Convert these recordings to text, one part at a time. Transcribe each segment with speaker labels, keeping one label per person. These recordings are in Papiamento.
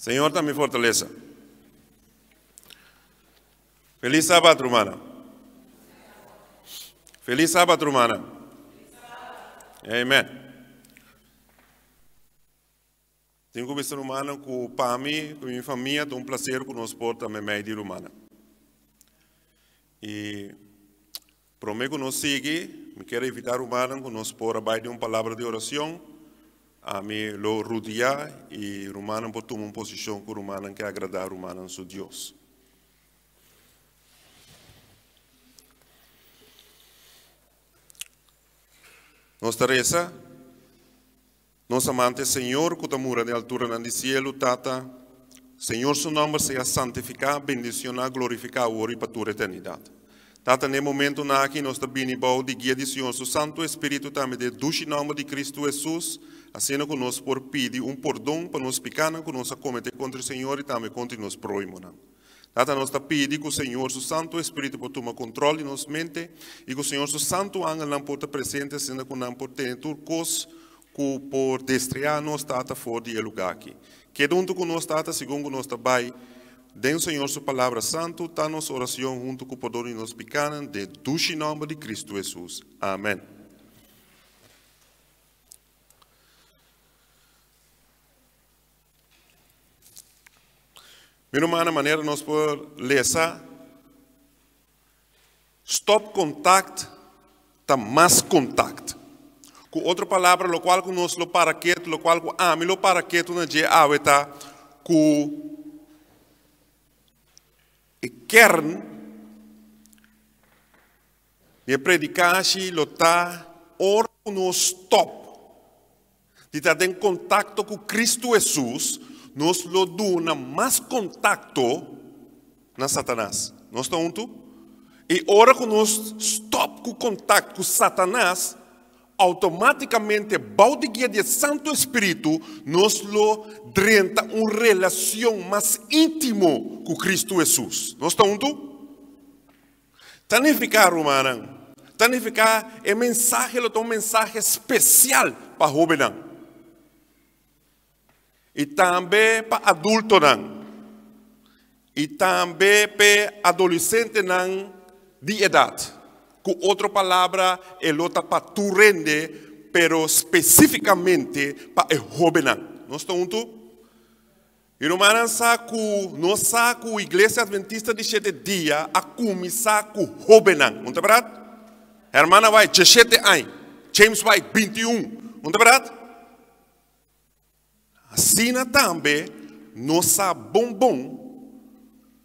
Speaker 1: Señor ta mi fortalesa. Feliz Sabat, rumana. Feliz Sabat, rumana. Amen. Tin ku bisa rumannan ku pa mi, ku mi famia ta un plaser ku nos por ta meimei di rumannan. I promé ku nos sigui, mi kier invitá rumannan ku nos por a bai den un palabra di oracion. Ami lo rudia i rumannan por tuma un posishon ku rumannan ke agradá rumannan su Dios. Nos ta resa. Nos amante Señor ku ta mura den alturanan di sielu, Tata, Señor su nòmber sea santifiká, bendisioná, glorifiká awor i pa tur eternidat. Tata, na e momentunan aki nos ta bini bou di guia di Señor su Santu Espíritu tambe den e dushi nòmber di Kristu Hesus, asina ku nos por pidi un pordon pa nos pikánan ku nos a kometé kontra Señor i tambe kontra nos próhimonan. Tata, nos ta pidi ku Señor su Santu Espíritu por tuma kontròl di nos mente i ku Señor su santu angelnan por ta presente asina ku nan por tene tur kos ku por destreá nos, Tata, for di e lugá aki. Keda huntu ku nos, Tata, segun ku nos ta bai den Señor su Palabra Santu, ta nos oracion huntu ku pordon di nos pikánan, den dushi nòmber di Kristu Hesus. Amèn. Mi rumannan, manera nos por lesa, stop kontakt ta mas kontakt. Ku otro palabra, lokual ku nos lo para ketu, lokual ku ami lo para ketu na dje awe ta ku e kern di e predikashi lo ta ora ku nos stop di ta den kontakto ku Kristu Hesus, nos lo duna mas kontakto na Satanas. Nos ta huntu? I ora ku nos stòp ku kontakto ku Satanas, outomátikamente bou di guia di e Santu Espíritu nos lo drenta un relashon mas íntimo ku Kristu Hesus. Nos ta huntu? Ta nifiká, rumannan, ta nifiká e mensahe lo ta un mensahe spesial pa hóbennan i tambe pa adultonan i tambe p'e adolesentenan di edat. Ku otro palabra, e lo ta pa tur hende, pero spesífikamente pa e hóbennan. Nos ta huntu? Mi rumannan sa ku nos sa ku Iglesia Adventista di Shete Dia a kuminsá ku hóbennan. Un ta bèrdat? Hermana White, djeshete aña. James White, 21. Un ta bèrdat? Asina tambe nos sa bon bon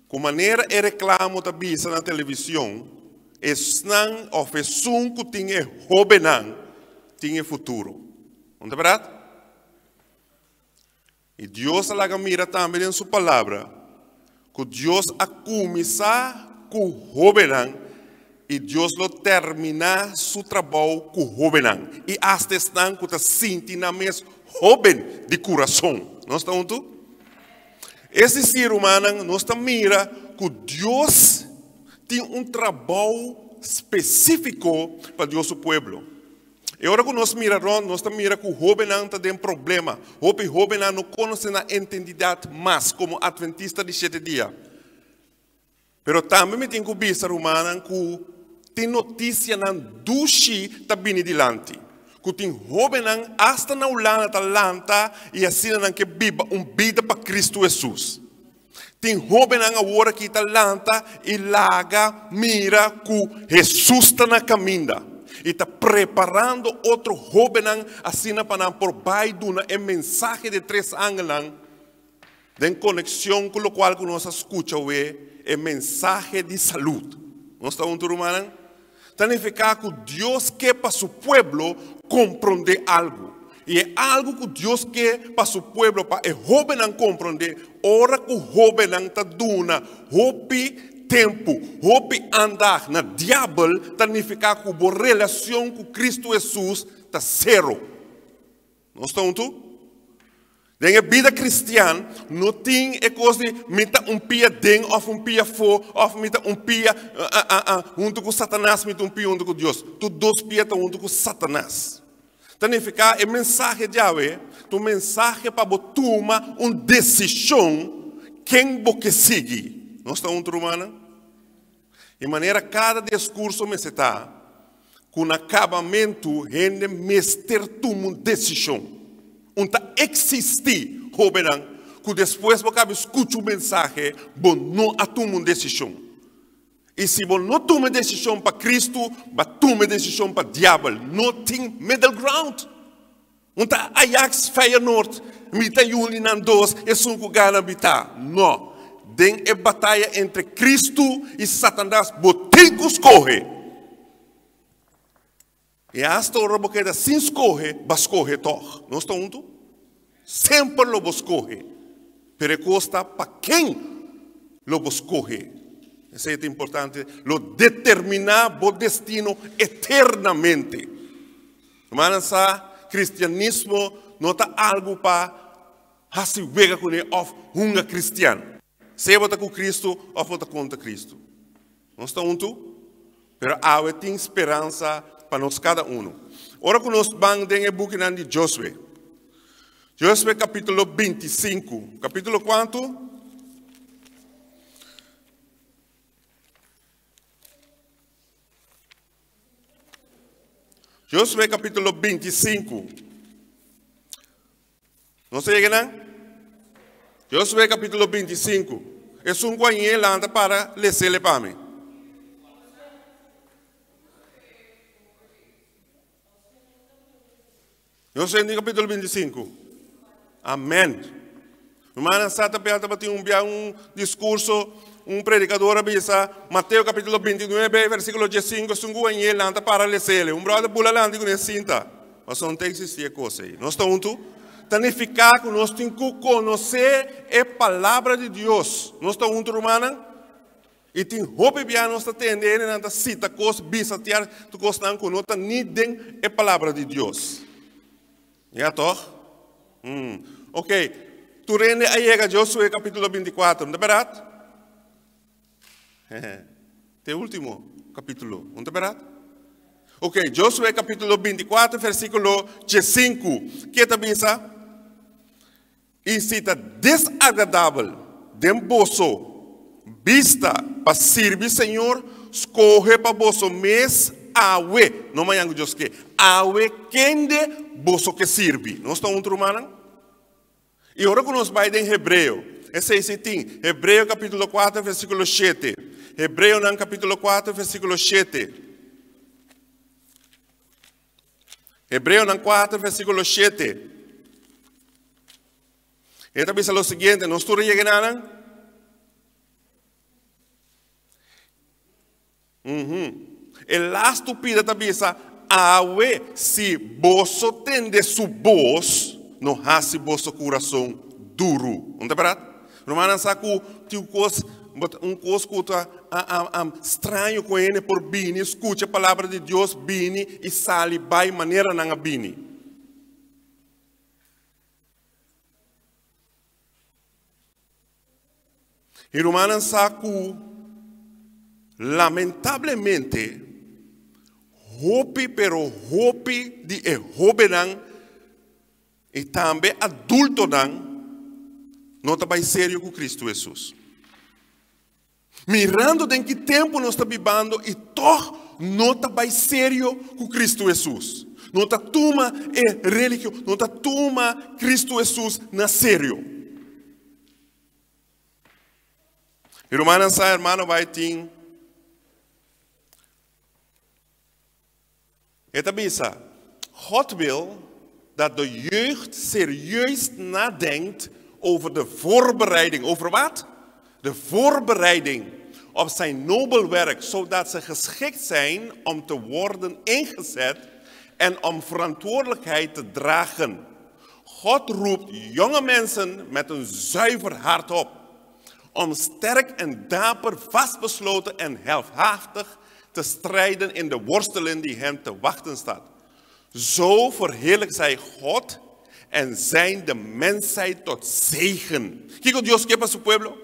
Speaker 1: ku manera e reklamo ta bisa na televishon, esnan òf esun ku tin e hóbennan tin e futuro. Un ta bèrdat? I Dios a laga mira tambe den su Palabra ku Dios a kuminsá ku hóbennan i Dios lo terminá su trabou ku hóbennan i asta esnan ku ta sinti nan mes hóben di kurason. Nos ta huntu? Es desir, rumannan, nos ta mira ku Dios tin un trabou spesífiko pa Dios su pueblo. E ora ku nos mira rònt, nos ta mira ku hóbennan ta den problema. Hopi hóbennan no konosé nan entendidat mas komo Atventista di Shete Dia. Pero tambe mi tin ku bisa, rumannan, ku tin notisianan dushi ta bini dilanti. Ku tin hóbennan asta na Hulanda ta lanta i asina nan ke biba un bida pa Kristu Hesus. Tin hóbennan awor aki ta lanta i laga mira ku Hesus ta na kaminda i ta preparando otro hóbennan asina pa nan por bai duna e mensahe di e tres angelnan den konekshon ku lokual ku nos a skucha awe, e mensahe di salud. Nos ta huntu, rumannan? Ta nifiká ku Dios ke pa su pueblo komprondé algu. I e algu ku Dios ke pa su pueblo, pa e hóbennan komprondé, ora ku hóbennan ta duna hopi tempu, hopi aandag na diabel, ta nifiká ku bo relashon ku Kristu Hesus ta sero. Nos ta huntu? Den e bida kristian no tin e kos di mi ta un pia den òf un pia afó òf mi ta un pia huntu ku Satanas, mi ta un pia huntu ku Dios. Tur dos pia ta huntu ku Satanas. Ta nifiká e mensahe djawe ta un mensahe pa bo tuma un desishon ken bo ke sigui. Nos ta huntu rumannan? E manera kada diskurso mester ta ku na kabamentu hende mester tuma un desishon. Un ta eksistí hóbennan ku despues bo kaba skucha un mensahe bo no a tuma un desishon. I si bo no tuma e desishon pa Kristu, bo a tuma e desishon pa diabel. No tin middle ground. Un ta Ajax, Feyenoord, mi ta yuni nan dos, esun ku gana mi ta. No. Den e bataya entre Kristu i Satanas bo tin ku skohe. I asta ora bo keda sin skohe, bo a skohe tòg. Nos ta huntu? Semper lo bo skohe, pero e kos ta pa ken lo bo skohe. Esei ta importante, lo determiná bo destino eternamente. Rumannan sa, kristianismo no ta algu pa hasi wega kuné òf hunga kristian. Sea bo ta ku Kristu òf bo ta kontra Kristu. Nos ta huntu? Pero awe tin speransa pa nos kada unu. Ora ku nos ban den e bukinan di Josue, Josue kapítulo 25, kapítulo kuantu? Josue kapítulo 25. Nos a yega nan? Josué capítulo 25. Esun ku a ñe lanta para lesele pa mi. Josué capítulo 25. Amén. Hermana Sata Bel tabatin un bia un discurso, un predicador a bisa, Mateo capítulo 29, versículo 15, esun ku a ñe lanta para lesele. Un brother bula lanta ku ne sinta. Pasobra no ta existi e kos ei. Nos ta huntu? Ta nifiká ku nos tin ku konosé e Palabra di Dios. Nos ta huntu, rumannan? I tin hopi bia nos ta tende hendenan ta sita kos, bisa sierto kosnan ku no ta ni den e Palabra di Dios. Ya tòg? Ok, tur hende a yega Josué kapítulo 24, no ta bèrdat? Te último capítulo, no ta verdad? Ok, Josué capítulo 24, versículo 5. Ke ta bisa? I si ta desagradabel den boso bista pa sirbi Señor, skohe pa boso mes awe, no mañan ku Dios ke, awe kende boso ke sirbi. Nos ta huntu, rumannan? I ora ku nos bai den Hebreo, esei si tin, Hebreo kapítulo 4 versíkulo 7. Hebreonan kapítulo 4 versíkulo 7. Hebreonan 4 versíkulo 7. E ta bisa lo siguiente, nos tur a yega nanan? E lastu pida ta bisa, Awe, si boso tende su bos, no hasi boso kurason duru. No ta bèrdat? Rumannan sa ku tin kos, un kos ku ta straño ku hende por bini, skucha palabra di Dios, bini i sali bai manera nan a bini. E rumannan sa ku lamentablemente hopi pero hopi di e hóbennan i tambe adultonan no ta bai serio ku Kristu Hesus. Mirando den ki tempu nos ta bibando i tòg no ta bai serio ku Kristu Hesus. No ta tuma e religion, no ta tuma Kristu Hesus na serio. Mi rumannan sa hermano bai tin E ta bisa, God wil dat de jeugd serieus nadenkt over de voorbereiding. Over wat? De voorbereiding op zijn nobel werk, zodat ze geschikt zijn om te worden ingezet en om verantwoordelijkheid te dragen. God roept jonge mensen met een zuiver hart op om sterk en dapper, vastbesloten en heldhaftig te strijden in de worsteling die hen te wachten staat. Zo verheerlijkt zij God en zijn de mensheid tot zegen. Kiko Dios ke pa su pueblo?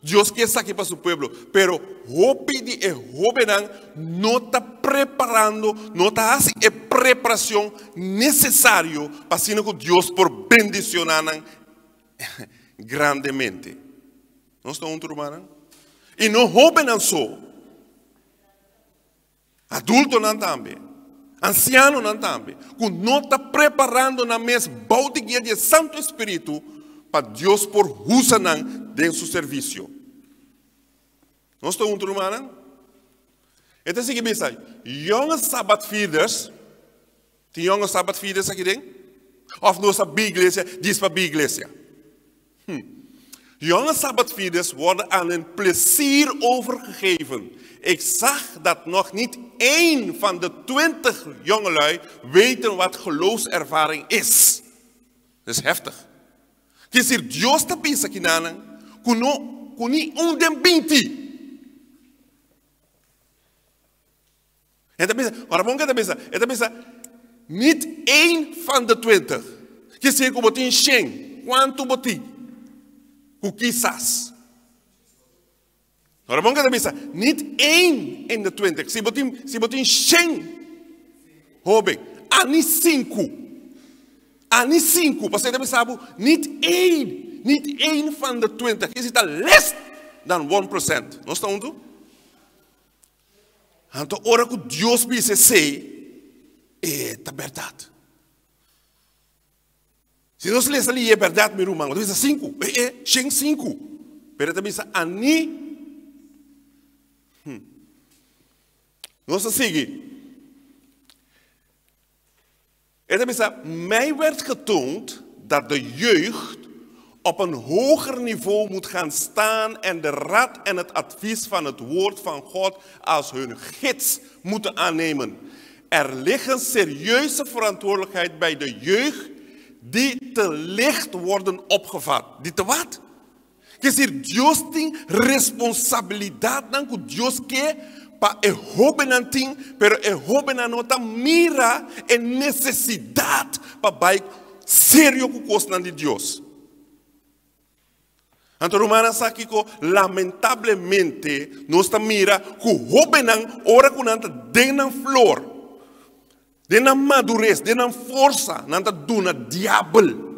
Speaker 1: Dios ke esaki pa su pueblo, pero hopi di e hóbennan no ta preparando, no ta hasi e preparashon nesesario pa asina ku Dios por bendishoná nan grandemente. Nos ta huntu, rumannan? I no hóbennan so. Adultonan tambe, ansianonan tambe, ku no ta preparando nan mes bou di guia di e Santu Espíritu pa Dios por usa nan den su servisio. Nos ta huntu, rumannan? E ta sigui bisa, Jonge Sabbatvierders, tin jonge Sabbatvierders aki den? Òf nos a bin iglesia djis pa bin iglesia? Jonge Sabbatvierders worden aan hun plezier overgegeven. Ik zag dat nog niet één van de 20 jongelui weten wat geloofservaring is. Dat is heftig. Ker decir, Dios ta bisa kinanan ku no ku ni un den 20. E ta bisa, ora bon ke ta bisa? E ta bisa, niet één van de 20. Ke sier ku bo tin shen, kuantu bo tin? Ku kisas. Ora bon ke ta bisa, niet één in de 20. Si bo tin, si bo tin shen hoben, ani sinku. Ani sinku, pasobra e ta bisa bo, niet één, niet één van de 20. Ke sier ta less dan 1%. Nos ta huntu? Anto ora ku Dios bisa esei, e ta bèrdat. Si nos lesa li e bèrdat, mi ruman, bo ta bisa sinku, e e, shen sinku. Pero e ta bisa ani. Nos ta sigui. E ta bisa, Mij werd getoond dat de jeugd op een hoger niveau moet gaan staan en de raad en het advies van het woord van God als hun gids moeten aannemen. Er ligt een serieuze verantwoordelijkheid bij de jeugd die te licht worden opgevat. Die te wat? Ke decir, Dios tin responsabilidatnan ku Dios ke pa e hóbennan tin, pero e hóbennan no ta mira e nesesidat pa bai serio ku kosnan di Dios. Anto rumannan sa kiko? Lamentablemente nos ta mira ku hóbennan ora ku nan ta den nan flor, den nan madures, den nan forsa, nan ta duna diabel.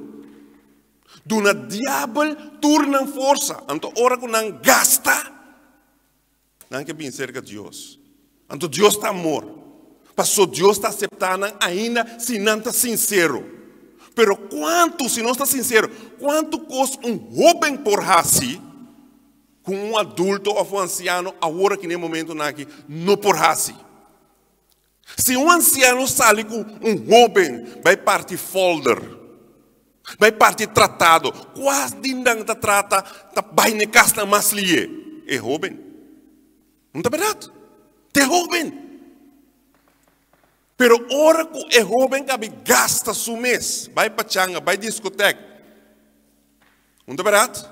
Speaker 1: Duna diabel tur nan forsa. Anto ora ku nan gasta, nan ke bin serka Dios. Anto Dios ta amor. Paso Dios ta aseptá nan ainda si nan ta sinsero. Pero kuantu, si nos ta sinsero, kuantu kos un hóben por hasi ku un adulto òf un ansiano awor aki na e momentunan aki no por hasi? Si un ansiano sali ku un hóben bai parti folder, bai parti tratado, kuas di nan ta trata ta bai na e kasnan mas lié? E hóben. No ta bèrdat? Ta e hóben. Pero ora ku e hóben kabi gasta su mes, bai pachanga, bai diskotèk, no ta bèrdat?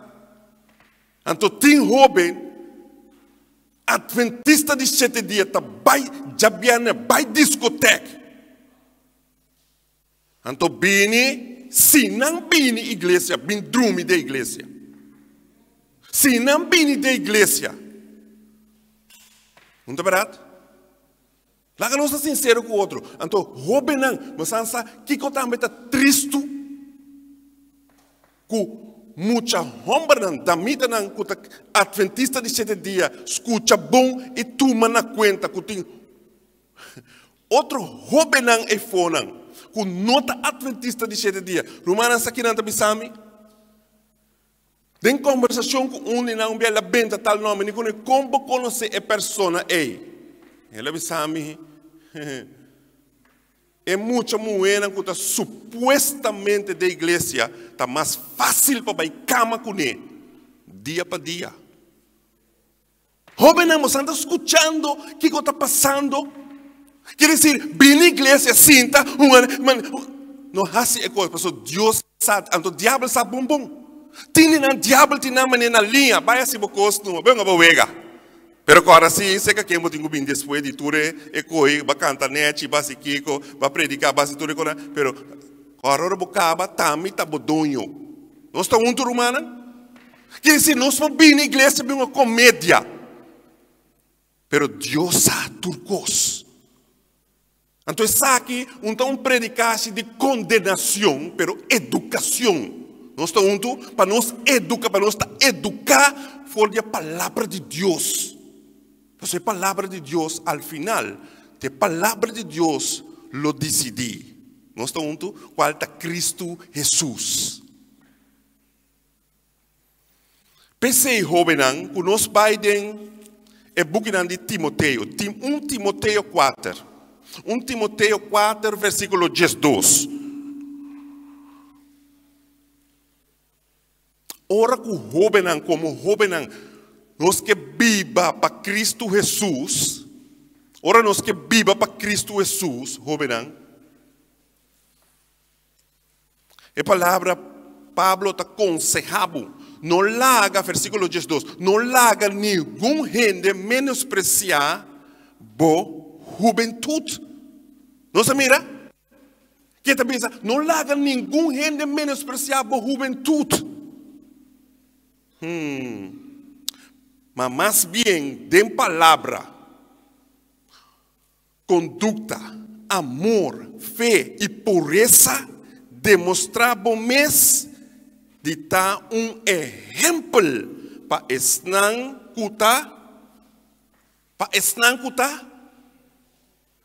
Speaker 1: Anto tin hóben Adventista di shete dia ta bai djabièrnè bai diskotek. Anto bini, si nan bini iglesia, bin drumi den iglesia. Si nan bini den iglesia. No ta bèrdat? Laga nos ta sinsero ku otro. Anto hóbennan, nos a sa kiko tambe ta tristu ku mucha hòmbernan, damitanan ku ta atventista di shete dia skucha bon i tuma na kuenta ku tin otro hóbennan eifonan ku no ta atventista di shete dia. Rumannan sa kinan ta bisa mi? Den kombersashon ku un di nan un bia el a benta tal nòmber, ni kono kon bo konosé e persona ei? El a bisa mi, E mucha muhénan ku ta supuestamente den iglesia ta mas fásil pa bai kama kuné dia pa dia. Hóbennan, boso ta skuchando kiko ta pasando? Ker desir, bini iglesia, sinta, hunga, no hasi e kos, pasobra Dios sa, anto diabel sa bon bon. Tin di nan diabel tin nan manera na liña, bai hasi bo kos numa, bai hunga bo wega. Pero kòrda si, seka ken bo tin ku bini despues di tur e koi, ba kanta nechi, ba hasi kiko, ba prediká, ba hasi tur e kosnan, pero kòrda ora bo kaba, tambe ta bo doño. Nos ta huntu, rumannan? Quiere decir, nos por bini iglesia bin un comedia. Pero Dios sa tur cos. Anto esaki un ta un predikashi di kondenashon, pero edukashon. Nos ta huntu pa nos eduka, pa nos ta eduká for di e palabra di Dios. Pasobra e palabra di Dios al final, ta e palabra di Dios lo disidí. Nos ta huntu kual ta Kristu Hesus. P'esei, hóbennan, ku nos bai den e bukinan di Timoteo, un Timoteo kuater, un Timoteo kuater versíkulo diesdos. Ora ku hóbennan, komo hóbennan, nos ke biba pa Kristu Hesus, ora nos ke biba pa Kristu Hesus, hóbennan, E palabra Pablo ta konsehá bo, no laga, versíkulo diesdos, no laga ningun hende menospresiá bo hubentut. Nos a mira? Ke ta bisa? No laga ningun hende menospresiá bo hubentut. Hmm. Ma mas bien den palabra. Kondukta, amor, fe i puresa demostrá bo mes di ta un ehèmpel pa esnan ku ta pa esnan ku ta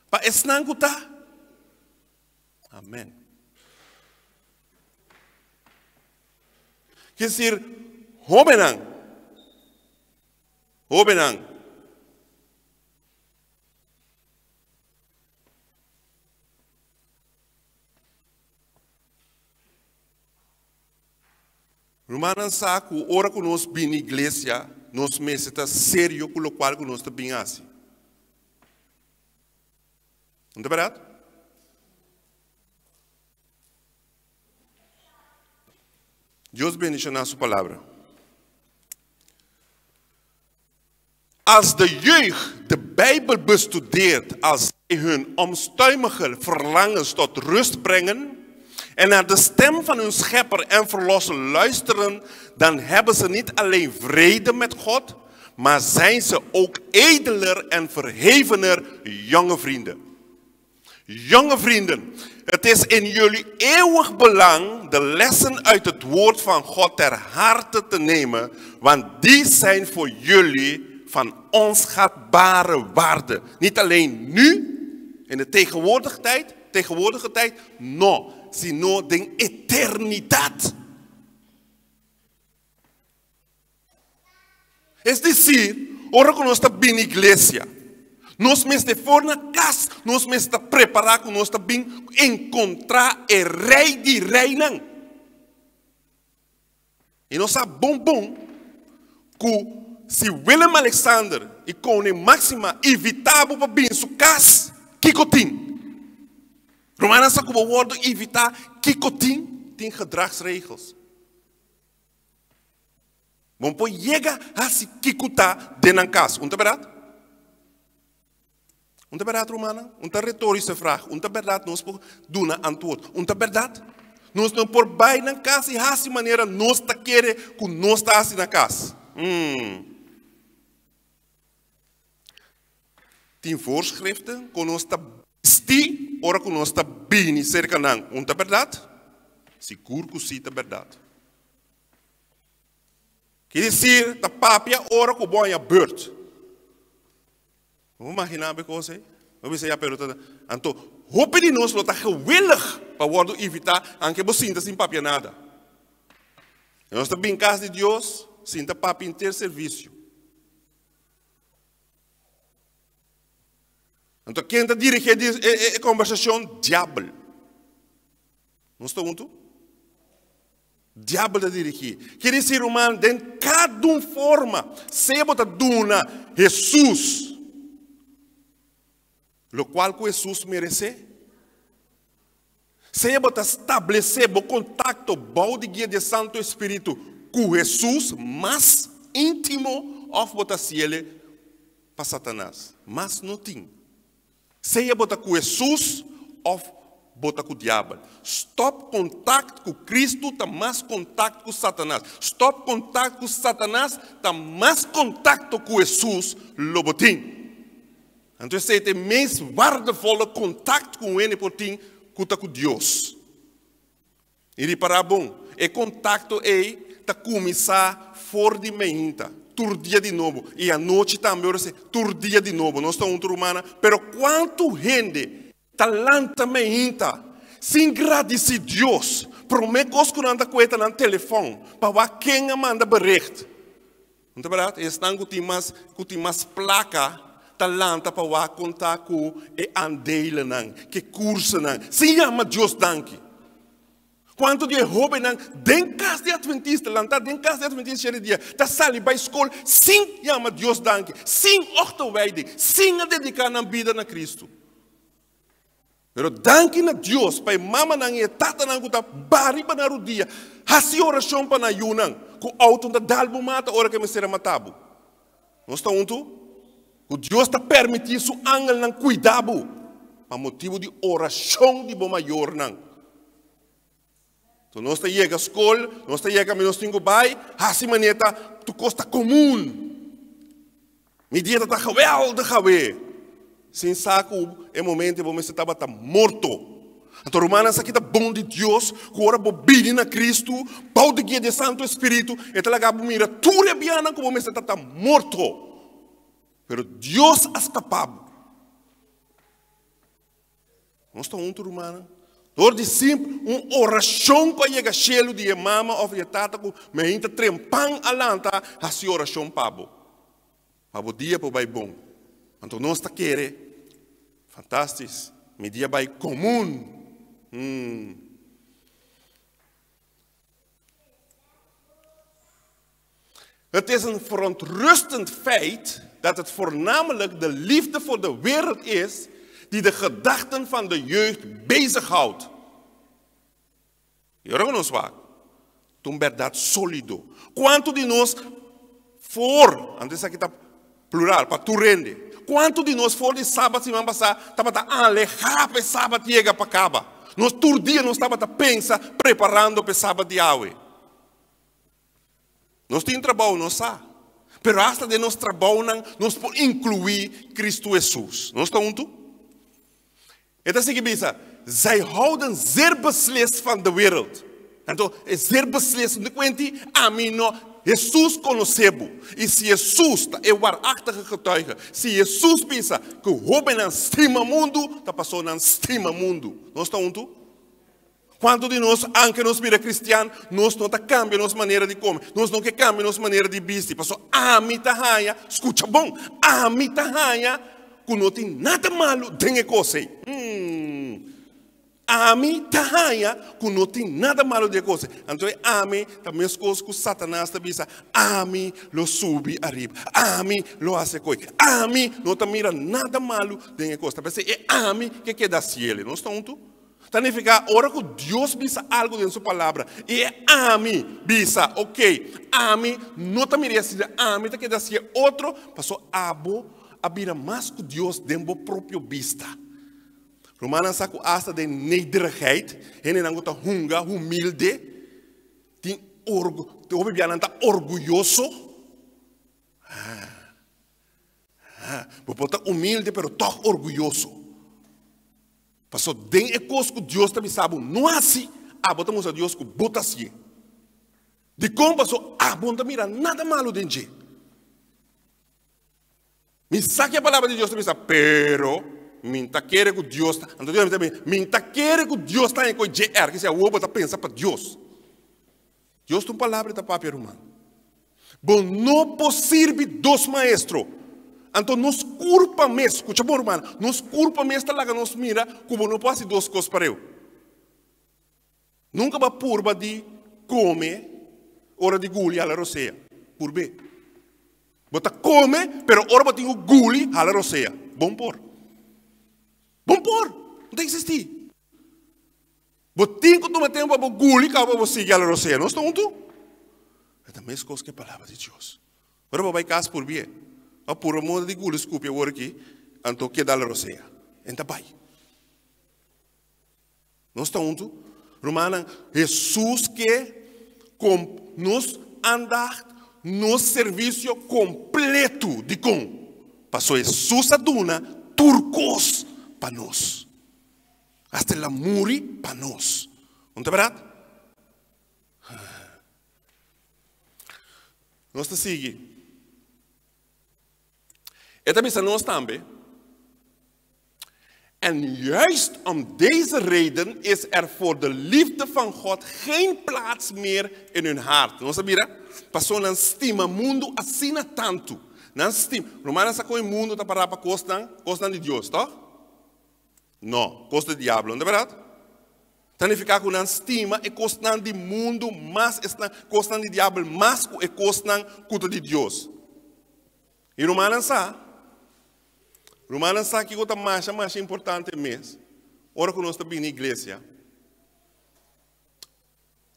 Speaker 1: pa esnan ku ta Amèn. Kier desir, hóbennan, hóbennan. Rumannan sa ku ora ku nos bini iglesia, nos mester ta serio ku lokual ku nos ta bin hasi. No ta bèrdat? Dios bendishoná su palabra. Als de jeugd de Bijbel bestudeert als zij hun omstuimige verlangens tot rust brengen en naar de stem van hun Schepper en Verlosser luisteren, dan hebben ze niet alleen vrede met God, maar zijn ze ook edeler en verhevener jonge vrienden. Jonge vrienden, het is in jullie eeuwig belang de lessen uit het woord van God ter harte te nemen, want die zijn voor jullie van onschatbare waarde. Niet alleen nu, in de tegenwoordige tijd, tegenwoordige tijd, no, sino den eternidad. Es desir, ora ku nos ta bini iglesia, nos mester for na kas, nos mester ta prepará ku nos ta bin enkontrá e Rei di reinan. I nos sa bon bon ku si Willem Alexander i Koning Maxima invitá bo pa bin su kas, kiko tin? Rumannan sa ku bo wòrdu invitá, kiko tin? Tin gedragsregels. Bo por yega hasi kiko ta den nan kas. Un ta bèrdat? Un ta bèrdat, rumannan? Un ta retorische vraag. Un ta bèrdat? Nos por duna antwoord. Un ta bèrdat? Nos no por bai nan kas i hasi manera nos ta kere ku nos ta hasi na kas. Hmm. Tin voorschriften ku nos ta bisti ora ku nos ta bini serka nan. Un ta bèrdat? Sigur ku si ta bèrdat. Ki desir ta papia ora ku bo haña beurt. Bo imaginá bo e kos ei? Bo bisa ya pero ta anto hopi di nos lo ta gewillig pa wòrdu invitá anke bo sinta sin papia nada. Nos ta bin kas di Dios sinta papia henter servisio. Anto ken ta dirigí e kombersashon? Diabel. Nos ta huntu? Diabel ta dirigí. Kier disi, ruman, den kada un forma, sea bo ta duna Hesus lokual ku Hesus meresé, sea bo ta stablesé bo kontakto bou di guia di e Santu Espíritu ku Hesus mas íntimo òf bo ta hasiel pa Satanas. Mas no tin. Sea bo ta ku Hesus òf. bo ta ku diabel. Stòp kontakt ku Kristu ta mas kontakt ku Satanas. Stòp kontakt ku Satanas ta mas kontakto ku Hesus lo bo tin. Anto esei ta e mes waardevolle kontakt ku un hende por tin ku ta ku Dios. I ripará bon, e kontakto ei ta kuminsá for di meinta, tur dia di nobo, i anochi tambe ora esei, tur dia di nobo. Nos ta huntu rumannan, pero kuantu hende ta lanta meinta sin gradisí Dios? Promé kos ku nan ta kue ta nan telefòn pa wak ken a manda bericht. No ta bèrdat? Esnan ku tin mas ku tin mas plaka ta lanta pa wak konta ku e aandelennan, ku e kursonan, sin yama Dios danki. Kuantu di e hóbennan den kas di atventista, lantá den kas di atventista shete dia, ta sali bai skol sin yama Dios danki, sin òchterwijding, sin a dediká nan bida na Kristu. Pero danki na Dios pa e mamanan i e tatanan ku ta bari pa nan rudia, hasi orashon pa nan yunan, ku outo no ta dal bo mata ora ku e mester a mata bo. Nos ta huntu? Ku Dios ta permití su angelnan kuida bo pa motibu di orashon di bo mayornan. So nos ta yega skol, nos ta yega mi nos tin ku bai, hasi manera ta tur kos ta komun. Mi dia ta ta geweldig awe. Sin sa ku e momento bo mester tabata morto. Anto rumannan esaki ta bon di Dios ku ora bo bini na Kristu bou di guia di e Santu Espiritu e ta laga bo mira tur e bianan ku bo mester ta ta morto. Pero Dios a skapa bo. Nos ta huntu rumannan. Dor di simpel un orashon ku a yega shelu di e mama òf di e tata ku meinta trempan a lanta hasi orashon pa bo. Pa bo dia por bai bon. Anto nos ta kere, fantastis, mi dia bai komun. Hmm. Het is een verontrustend feit dat het voornamelijk de liefde voor de wereld is die de gedachten van de jeugd bezighoudt. Yora ku nos wak, ta un bèrdat sólido. Kuantu di nos for, anto esaki ta plural, pa tur hende, kuantu di nos for di sabat siman pasá tabata alehá pa e sabat yega pa kaba? Nos tur dia nos tabata pensa preparando pa e sabat di awe. Nos tin trabou, nos sa. Pero hasta den nos trabounan nos por inkluí Kristu Hesus. Nos ta huntu? E ta sigui bisa, Zij houden zeer beslist van de wereld. Anto, e zeer beslist, no kuenti, ami no, Hesus konosé bo. I si Hesus ta e waarachtige getuige, si Hesus bisa ku hóbennan stima mundu, ta pasobra nan stima mundu. Nos ta huntu? Kuantu di nos, anke nos bira kristian, nos no ta kambia nos manera di kome, nos no ke kambia nos manera di bisti, pasobra ami ta haña, skucha bon, ami ta haña ku no tin nada malu den e kos ei. Hmm. Ami ta haña ku no tin nada malu den e kos ei. Anto e ami ta meskos ku Satanas ta bisa, ami lo subi ariba, ami lo hasi e kos ei, ami no ta mira nada malu den e kos. Ta p'esei e ami ke keda siele. Nos ta huntu? Ta nifiká ora ku Dios bisa algu den su Palabra i e ami bisa, ok, ami no ta mira e asina, ami ta keda hasi e otro, pasobra abo a bira mas ku Dios den bo propio bista. Rumannan sa ku asta den nederigheid, hendenan ku ta hunga humilde, tin orgu, hopi bia nan ta orguyoso. Bo por ta humilde pero tòg orguyoso. Pasobra den e kos ku Dios ta bisa bo no hasi, abo ta mustra Dios ku bo ta hasié. Dikon? Pasobra abo no ta mira nada malu den dje. Mi sa ku e palabra di Dios ta bisa, pero mi ta kere ku Dios ta, anto Dios ta bisa, mi ta kere ku Dios ta haña ku e dje erg. Esei awor bo ta pensa pa Dios. Dios ta un palabra i ta papia, ruman. Bo no por sirbi dos maestro. Anto nos kurpa mes, skucha bon ruman, nos kurpa mes ta laga nos mira ku bo no por hasi dos kos pareu. Nunka bo a purba di kome ora di guli hala rosea. Purb'é. Bo ta kome, pero ora bo tin ku guli hala rosea. Bon por. Bon por. No ta eksistí. Bo tin ku tuma tempu pa bo guli kaba pa bo sigui ala rosea. Nos ta huntu? E ta meskos ku e palabra di Dios. Ora bo bai kas purbié, bo purba moda di guli skupi awor aki, anto keda ala rosea. En ta bai. Nos ta huntu? Rumannan, Hesus ke kom nos aandacht, nos servisio kompletu. Dikon? Paso Hesus a duna tur kos pa nos. Hasta el a muri pa nos. No ta bèrdat? Nos ta sigui. E ta bisa nos tambe, En juist om deze reden is er voor de liefde van God geen plaats meer in hun hart. Nos a mira? Pasobra nan stima mundu asina tantu. Nan stima. Rumannan sa kon e mundu ta pará pa kosnan, kosnan di Dios, tòg? No, kos di diablo, no ta bèrdat? Ta nifiká ku nan stima e kosnan di mundu mas esnan kosnan di diabel mas ku e kosnan ku ta di Dios. I rumannan sa, rumannan sa kiko ta masha masha importante mes ora ku nos ta bini iglesia.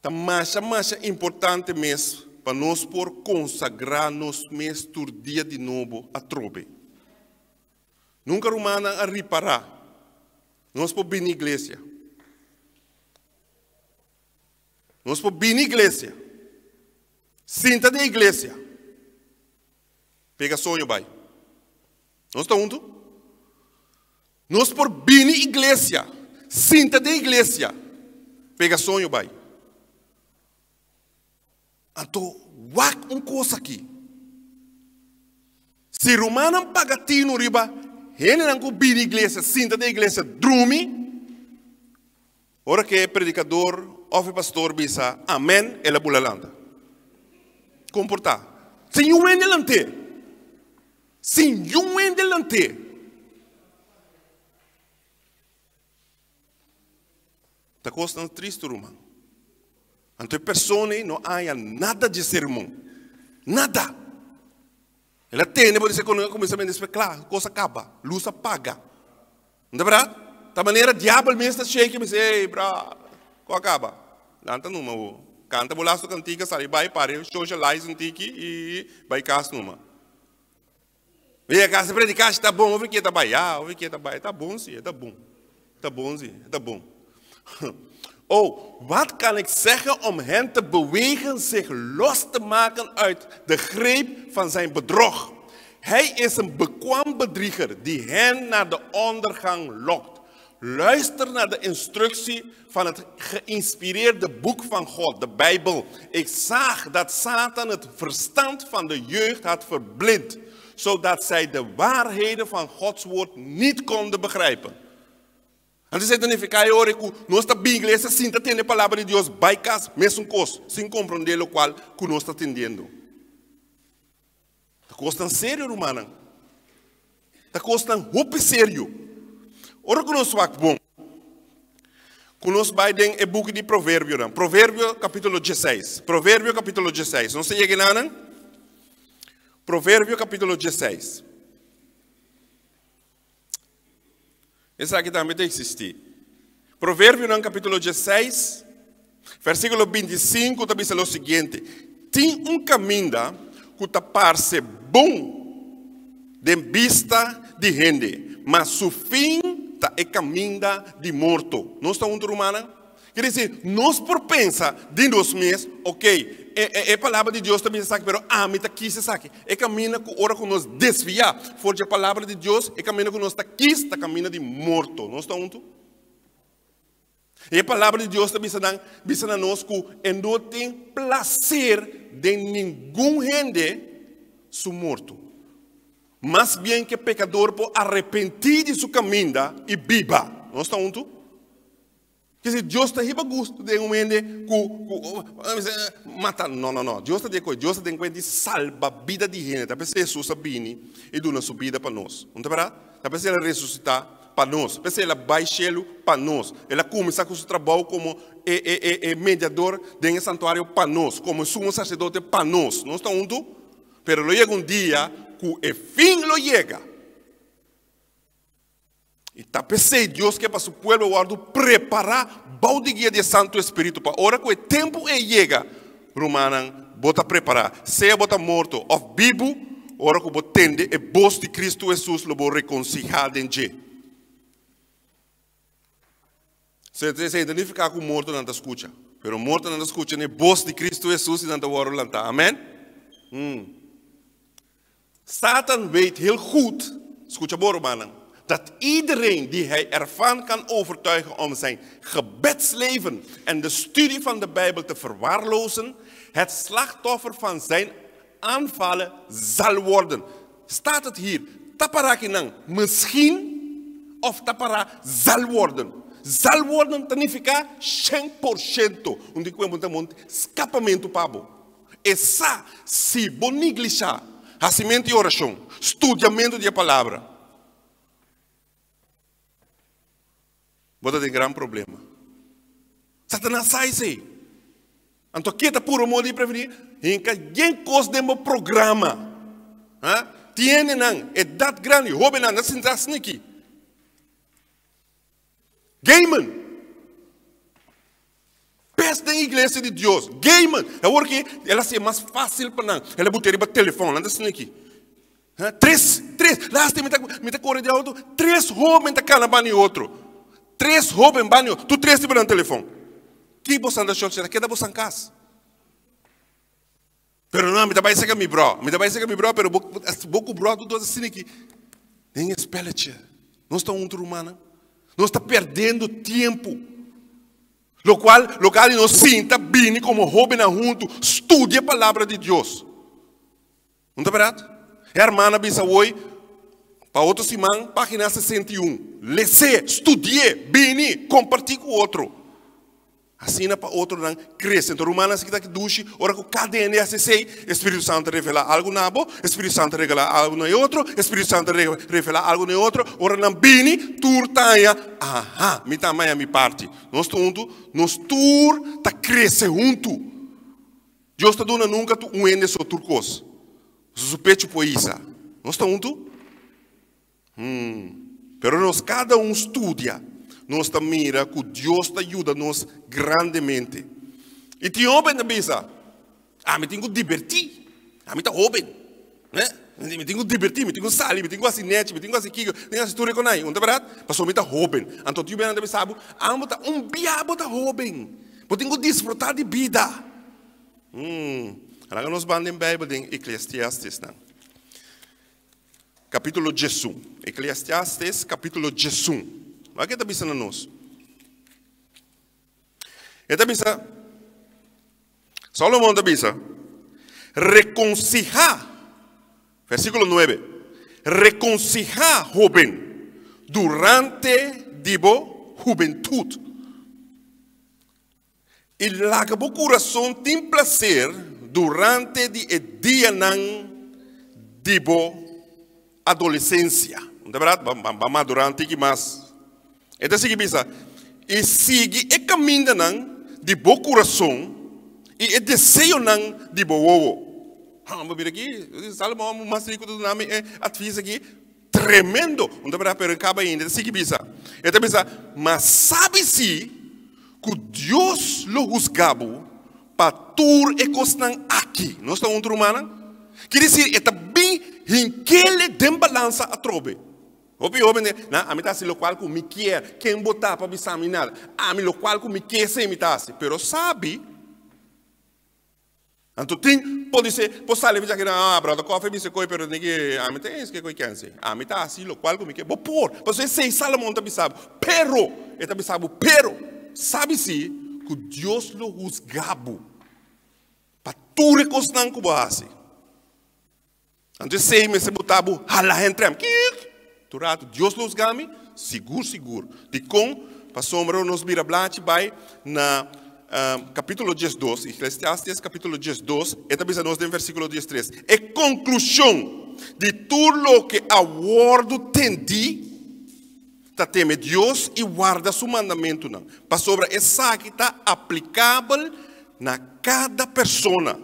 Speaker 1: Ta masha masha importante mes pa nos por konsagrá nos mes tur dia di nobo atrobe. Nunka rumannan a ripará nos por bini iglesia. Nos por bini iglesia. Sinta den iglesia. Pega soño bai. Nos ta huntu? Nos por bini iglesia, sinta den iglesia, pega soño bai. Anto wak un kos aki. Si rumannan paga tinu riba hendenan ku bini iglesia, sinta den iglesia, drumi, ora ku e predikador òf e pastor bisa amèn, el a bula lanta. Komportá. Sin yun hende lant'é. Sin yun hende lant'é. Ta kosnan tristu, ruman. Anto e persona ei no haña nada dje sermon. Nada. El a tende por dice cuando comienza a después kla, cosa kaba, luz a paga. No ta berdad? Ta manera diabel mes ta shake mi hey bra, ko a kaba? Lanta numa bo. Kanta bo lasto kantika, sali bai, pare socialize un tiki i bai kas numa. Mira casa predicar está bom, ouve que tá bai, ah, ouve que tá bai, tá bom sim, tá bom. Tá bom sim, tá bom. Oh, wat kan ik zeggen om hen te bewegen zich los te maken uit de greep van zijn bedrog? Hij is een bekwaam bedrieger die hen naar de ondergang lokt. Luister naar de instructie van het geïnspireerde boek van God, de Bijbel. Ik zag dat Satan het verstand van de jeugd had verblind, zodat zij de waarheden van Gods woord niet konden begrijpen. Anto esei ta nifiká e ora ku nos ta bin iglesia sin ta tende palabra di Dios bai kas mesun kos, sin komprondé lokual ku nos ta tendiendo. Ta kosnan serio, rumannan. Ta kosnan hopi serio. Ora ku nos wak bon, ku nos bai den e buki di Proverbionan, Proverbio kapítulo dieseis, Proverbio kapítulo dieseis, nos ta yega enanan? Proverbio kapítulo dieseis. Esaki tambe ta eksistí. Proverbionan kapítulo dieseis, versíkulo bintisinku ta bisa lo siguiente, Tin un kaminda ku ta parse bon den bista di hende, ma su fin ta e kaminda di morto. Nos ta huntu, rumannan? Ker disi, nos por pensa di nos mes, ok, e, e palabra di Dios ta bisa esaki, pero ami ta kis esaki. E kaminda ku ora ku nos desviá for di e palabra di Dios, e kaminda ku nos ta kis ta kaminda di morto. Nos ta huntu? E palabra di Dios ta bisa nan, bisa na nos ku e no tin plaser den ningun hende su morto. Mas bien ku e pekador por arepentí di su kaminda i biba. Nos ta huntu? Kese Dios ta hiba gusto den un hende ku ku mata. No, no, no. Dios ta den koe. Dios ta den koe di salba bida di hende. Ta p'esei Hesus a bini i duna su bida pa nos. No ta bèrdat? Ta p'esei el a resusitá pa nos. P'esei el a bai shelu pa nos. El a kuminsá ku su trabou komo e e e e mediador den e santuario pa nos, komo e sumo saserdote pa nos. Nos ta huntu? Pero lo yega un dia ku e fin lo yega. I ta p'esei Dios ke pa su pueblo wòrdu prepará bou di guia di e Santu Espíritu, pa ora ku e tempu ei yega, rumannan, bo ta prepará. Sea bo ta morto òf bibu, ora ku bo tende e bos di Kristu Hesus lo bo rekonsihá den dje. Esei ta nifiká ku mortonan ta skucha. Pero mortonan ta skucha na e bos di Kristu Hesus i nan ta wòrdu lantá. Amèn? Satan weet heel goed, skucha bo rumannan, dat iedereen die hij ervan kan overtuigen om zijn gebedsleven en de studie van de Bijbel te verwaarlozen, het slachtoffer van zijn aanvallen zal worden. Staat het hier, ta pará kinan misschien of ta pará zal worden? Zal worden ta nifiká 100%. Un di ku e ta skapamentu pa bo. E sa si bo neglishá hasimentu di orashon, studiamentu di e Palabra, bo ta den gran problema. Satanas sa esei. Anto ke ta puru modo di prevení? Hinka yen kos den bo programa. Ha? Tiene nan, edat grandi, hóbennan, ta sinta sniki. Gamen. Pes den iglesia di Dios. Gamen. Awor ki el a hasi mas fácil pa nan. El a buta riba telefòn. Nan ta sniki. Tres, tres. Laatste mi ta, mi ta kore di auto. Tres hóben ta kana bani otro. Tres hóben bani otro. Tur tres riba nan telefòn. Ki bosan ta shòk? Keda bosan kas. Pero no, mi ta bai seka mi bro. Mi ta bai seka mi bro, pero bo, bo ku bro tur dos asina ki den e spelletje. Nos ta huntu rumannan. Nos ta perdiendo tempu. Lokual, lokal di nos sinta bini komo hóbennan huntu, studia e palabra di Dios. No ta bèrdat? E hermana bisa woi, pa otro siman, página 61. Les'é, studi'é, bini, kompartí ku otro. Asina pa otronan krese. Enton rumannan si kita ki dushi, ora ku kada hende hasi esei, e Spiritu Santu ta revelá algu na bo, e Spiritu Santu ta regalá algu na e otro, e Spiritu Santu ta revelá algu na e otro. Ora nan bini, tur ta haña, aha, mi ta haña mi parti. Nos ta huntu, nos tur ta krese huntu. Dios ta duna nunka tur un hende so tur kos. Su pechu por hisa. Nos ta huntu? Hmm. Pero nos kada un studia, nos ta mira ku Dios ta yuda nos grandemente. I tin hoben ta bisa, Ami tin ku dibertí. Ami ta hoben. Eh? Mi tin ku dibertí, mi tin ku sali, mi tin ku hasi nechi, mi tin ku hasi kiko, mi tin ku hasi tur e konai. Un ta bèrdat? Pasobra mi ta hoben. Anto tin bianan ta bisa bo, Amo ta un bia bo ta hoben. Bo tin ku disfrutá di bida. Hmm. Laga nos ban den Beibel den Eklesiastes nan. Capítulo 11. Eclesiastes capítulo 11. Wak e ta bisa na nos. E ta bisa, Solomon ta bisa, rekonsihá, versíkulo 9, rekonsihá hóben durante di bo hubentut. I laga bo kurason tin plaser durante di e dianan di bo adolesensia. No ta bèrdat? Bo a madurá un tiki mas. E ta sigui bisa, I sigui e kamindanan di bo kurason i e deseonan di bo wowo. Ha, bo mira aki, Salomon mas riku ta duna mi e advis aki. Tremendo! Un ta bira pero e kaba ainda. E ta sigui bisa. E ta bisa, Ma sabi si ku Dios lo husga bo pa tur e kosnan aki. Nos ta huntu rumannan? Kere disir e ta bin hinkele den balansa atrobe. Hopi hoben den, na, ami ta hasi lokual ku mi kier. Ken bo ta pa bisa mi nada? Ami lokual ku mi ke esei mi ta hasi. Pero sabi. Anto tin podise por sali bisa ki ah brother Koffie bisa koi pero niki ami ta eens ke koi kensi. Ami ta hasi lokual ku mi ke. Bo por, pasobra esei Salomon ta bisa bo. Pero, e ta bisa bo, pero, sabi si ku Dios lo husga bo pa tur e kosnan ku bo a hasi. Anto esei mester bota bo hala hentrem. Kiik! Tur rato, Dios lo husga mi? Sigur, sigur. Dikon? Pasobra nos bira blachi bai na kapítulo diesdos, Eklesiastes kapítulo 12, e ta bisa nos den versíkulo 13, E konklushon di tur loke a wòrdu tendí ta teme Dios i warda su mandamentunan, pasobra esaki ta aplikabel na kada persona.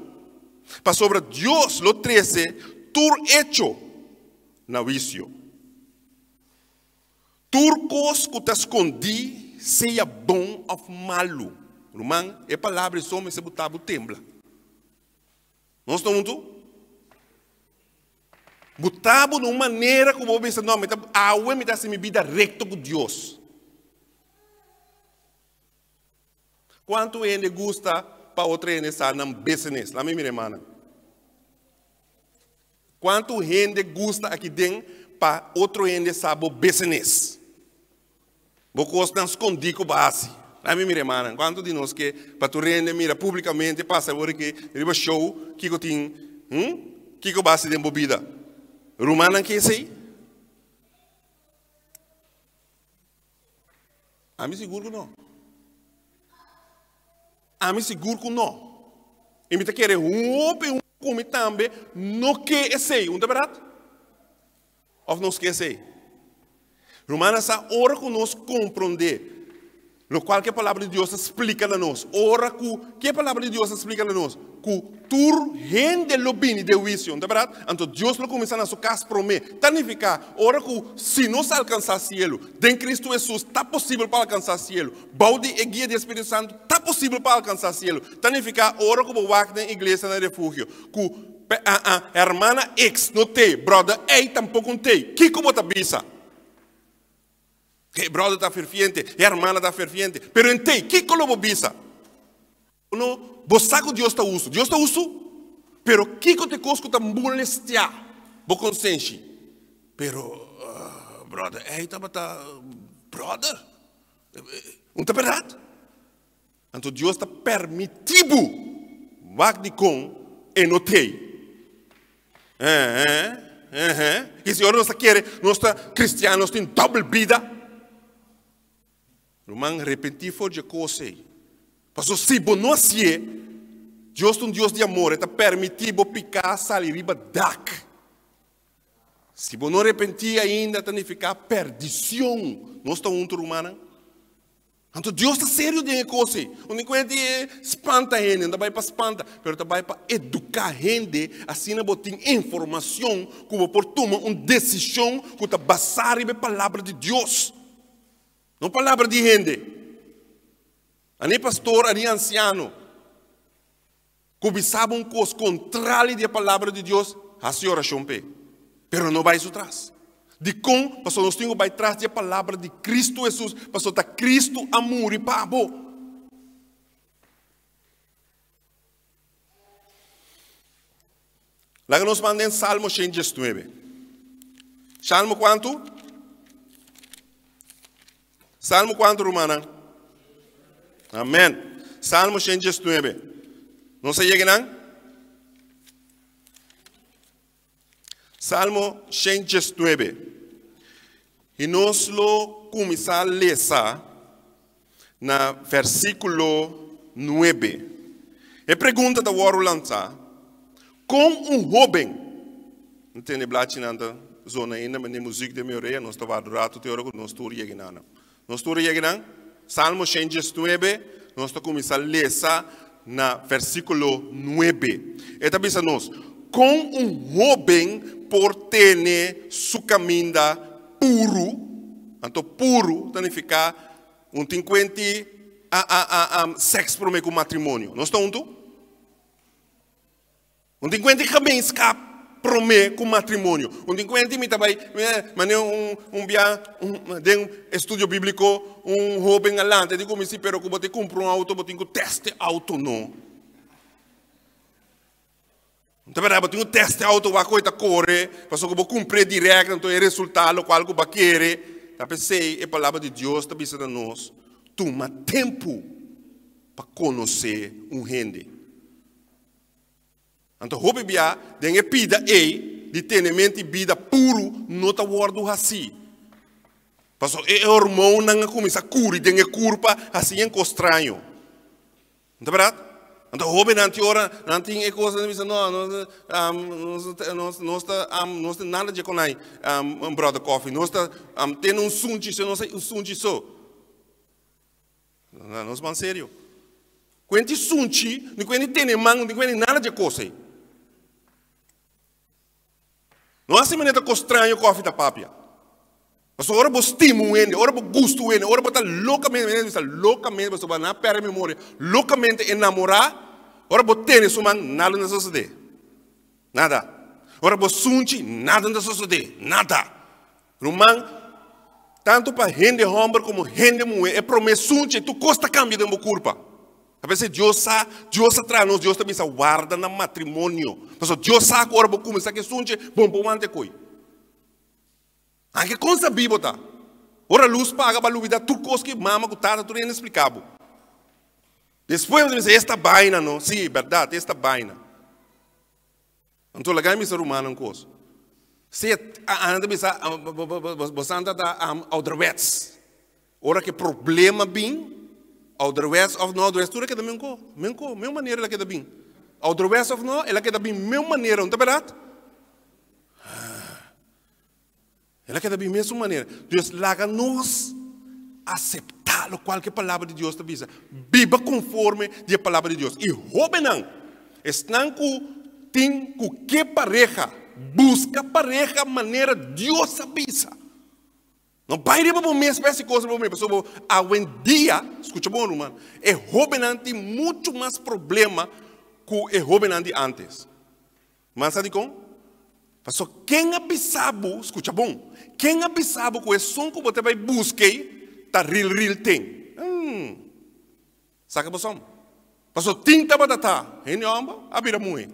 Speaker 1: Pasobra Dios lo trese tur echo na huisio. Tur kos ku ta skondí, sea bon òf malu. Ruman, e palabra ei so mester bo ta bo tembla. Nos ta huntu? Bo ta bo na un manera ku bo bisa, no, mi ta, awe mi ta hasi mi bida rekto ku Dios. Kuantu hende gusta pa otro hende sa nan business? Laat mi mira e mannan. Kuantu hende gusta aki den pa otro hende sa bo business? Bo kosnan skondí ku bo hasi. Laat mi mira e mannan. Kuantu di nos ke pa tur hende mira públikamente pasa awor aki riba show kiko tin, hm? Kiko bo hasi den bo bida? Rumannan ke esei? Ami sigur ku no. Ami sigur ku no. I mi ta kere hopi un ku mi tambe no ke esei. Un ta bèrdat? Òf nos ke esei? Rumannan sa ora ku nos komprondé lokual ku e Palabra di Dios ta splika na nos, ora ku ke Palabra di Dios ta splika na nos? Ku tur hende lo bini den huisio, no ta bèrdat? Anto Dios lo kuminsá na su kas promé. Ta nifiká, ora ku si nos alkansá sielu, den Kristu Hesus ta posibel pa alkansá sielu. Bou di e guia di e Spiritu Santu ta posibel pa alkansá sielu. Ta nifiká, ora ku bo wak den iglesia na refugio, ku hermana X no t'ei, bròder Y tampoko no t'ei, kiko bo ta bisa? E bròder ta ferviente, e hermana ta ferviente, pero en t'ei, kiko lo bo bisa? No, bo sa ku Dios ta hustu. Dios ta hustu? Pero kiko ta e kos ku ta molestiá bo konsenshi? Pero, bròder, ei tabata bròder. Un ta bèrdat? Anto Dios ta permití bo wak dikon e no t'ei. I si ora nos ta kere nos ta kristian, nos tin dòbel bida. Ruman, repentí for dje kos ei. Pasobra si bo no hasié, Dios ta un Dios di amor, e ta permití bo piká sali riba dak. Si bo no repentí ainda, ta nifiká perdishon. Nos ta huntu, rumannan? Anto Dios ta serio den e kos ei. Un di kuenta e spanta hende, no ta bai pa spanta, pero ta bai pa eduká hende, asina bo tin informashon ku bo por tuma un desishon ku ta basá riba e Palabra di Dios. No palabra di hende. Ani pastor, ani ansiano ku bisa bo un kos kontrali di e palabra di Dios, hasi orashon p'e. Pero no bai su tras. Dikon? Pasobra nos tin ku bai tras di e palabra di Kristu Hesus, pasobra ta Kristu a muri pa bo. Laga nos manda den Salmo 119. Salmo kuantu? Salmo kuantu, rumannan? Amen. Salmo 119. Nos a yega nan? Salmo 119. I nos lo kuminsá lesa na versíkulo 9. E pregunta ta wòrdu lansá, Kon un hóben, N tende blachinan ta zona ainda, ma ne muzik den mi orea, nos ta wòrdu ratu te ora ku nos tur yega nan. Nos tur a yega nan? Salmo 119, nos ta kuminsá lesa na versíkulo 9. E ta bisa nos, Kon un hóben por tene su kaminda puru? Anto puru ta nifiká un tin kuenti a a a a sèks promé ku matrimonio. Nos ta huntu? Un tin kuenti gemeenschap promé ku matrimonio. Un tin kuenti mi ta bai manera un un bia den estudio bíbliko un hóben a lanta e di ku mi si pero ku bo tin kumpra un outo bo tin ku tèst e outo no. Ta bèrdat bo tin ku tèst e outo wak ku e ta kore pasobra ku bo kumpr'é dirèkt anto e resultá lokual ku bo a kere. Ta p'esei e palabra di Dios ta bisa na nos tuma tempu pa konosé un hende. Anto hopi bia den e pida ei di tenemento i bida puru no ta wòrdu hasí. Pasobra e hormonnan a kuminsá kuri den e kurpa hasi en kos straño. No ta bèrdat? Anto hóbennan tin ora nan tin e kos nan bisa no nos nos nos ta nos ta nada dje kon ai bròder Koffie nos ta tene un sunchi so nos un sunchi so. Nos ban serio. Kuenti sunchi, ni kuenti tene man, ni kuenti nada dje kos ei. No hasi manera ta kos straño kofi ta papia. Pasobra ora bo stima un hende, ora bo gusta un hende, ora bo ta lokamente, mi bisa lokamente, pasobra bo a pèrdè memoria, lokamente enamorá, ora bo tene su man, nada no ta sosodé. Nada. Ora bo sunchi, nada no ta sosodé. Nada. Ruman, tantu pa hende hòmber komo hende muhé, e promé sunchi, tur kos ta kambia den bo kurpa. A veces Dios sa, Dios a traha nos, Dios ta bisa warda na matrimonio. Pasobra Dios sa ku ora bo kuminsá ku e sunche, bon por wanta e koi. Anke kon sabí bo ta? Ora lus paga bo a lubidá tur kos ku mama ku tata tur hende splika bo. Despues bo ta bisa esta baina no, sí, bèrdat, esta baina. Anto laga mi bisa rumannan kos. Si nan ta bisa bosan ta ta ouderwets. Ora ku e problema bin, ouderwets of no ouderwets, tur a keda men ko, men ko, men manera el a keda bin. Ouderwets of no, el a keda bin men manera, no ta bèrdat? El a keda bin mesun manera. Dus laga nos aseptá lokual ku e Palabra di Dios ta bisa. Biba konforme di e Palabra di Dios. I hóbennan, esnan ku tin ku ke pareha, buska pareha manera Dios a bisa. No bai riba bo mes pa hasi kos riba bo mes, pasobra bo awendia, skucha bon ruman, e hóbennan tin muchu mas problema ku e hóbennan di ántes. Mas sa dikon? Paso ken a bisa bo, skucha bon, ken a bisa bo ku esun ku bo ta bai buska ei ta ril ril ten? Umm. Saka bo som. Paso tin tabata ta hende hòmber a bira muhé.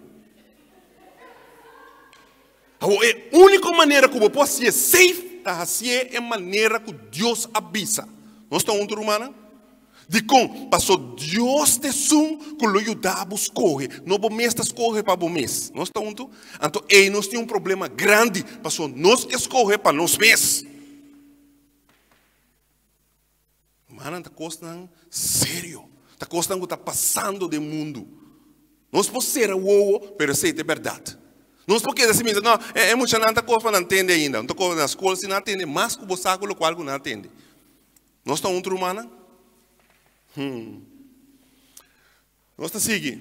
Speaker 1: Awor e úniko manera ku bo por hasié safe ta hasié e manera ku Dios a bisa. Nos ta huntu rumannan? Dikon? Paso Dios ta esun ku lo yuda bo skohe, no bo mes ta skohe pa bo mes. Nos ta huntu? Anto ei nos tin un problema grandi, paso nos ke skohe pa nos mes. Manan ta kosnan serio, ta kosnan ku ta pasando den mundu. Nos por sera wowo, pero esei ta e bèrdat. Nos por keda así misa, no, e muchanan ta kos pa nan tende ainda. Nan ta kos na skol si nan a tende mas ku bo sa ku lokual ku nan a tende. Nos ta un rumannan? Hmm. Nos ta sigui.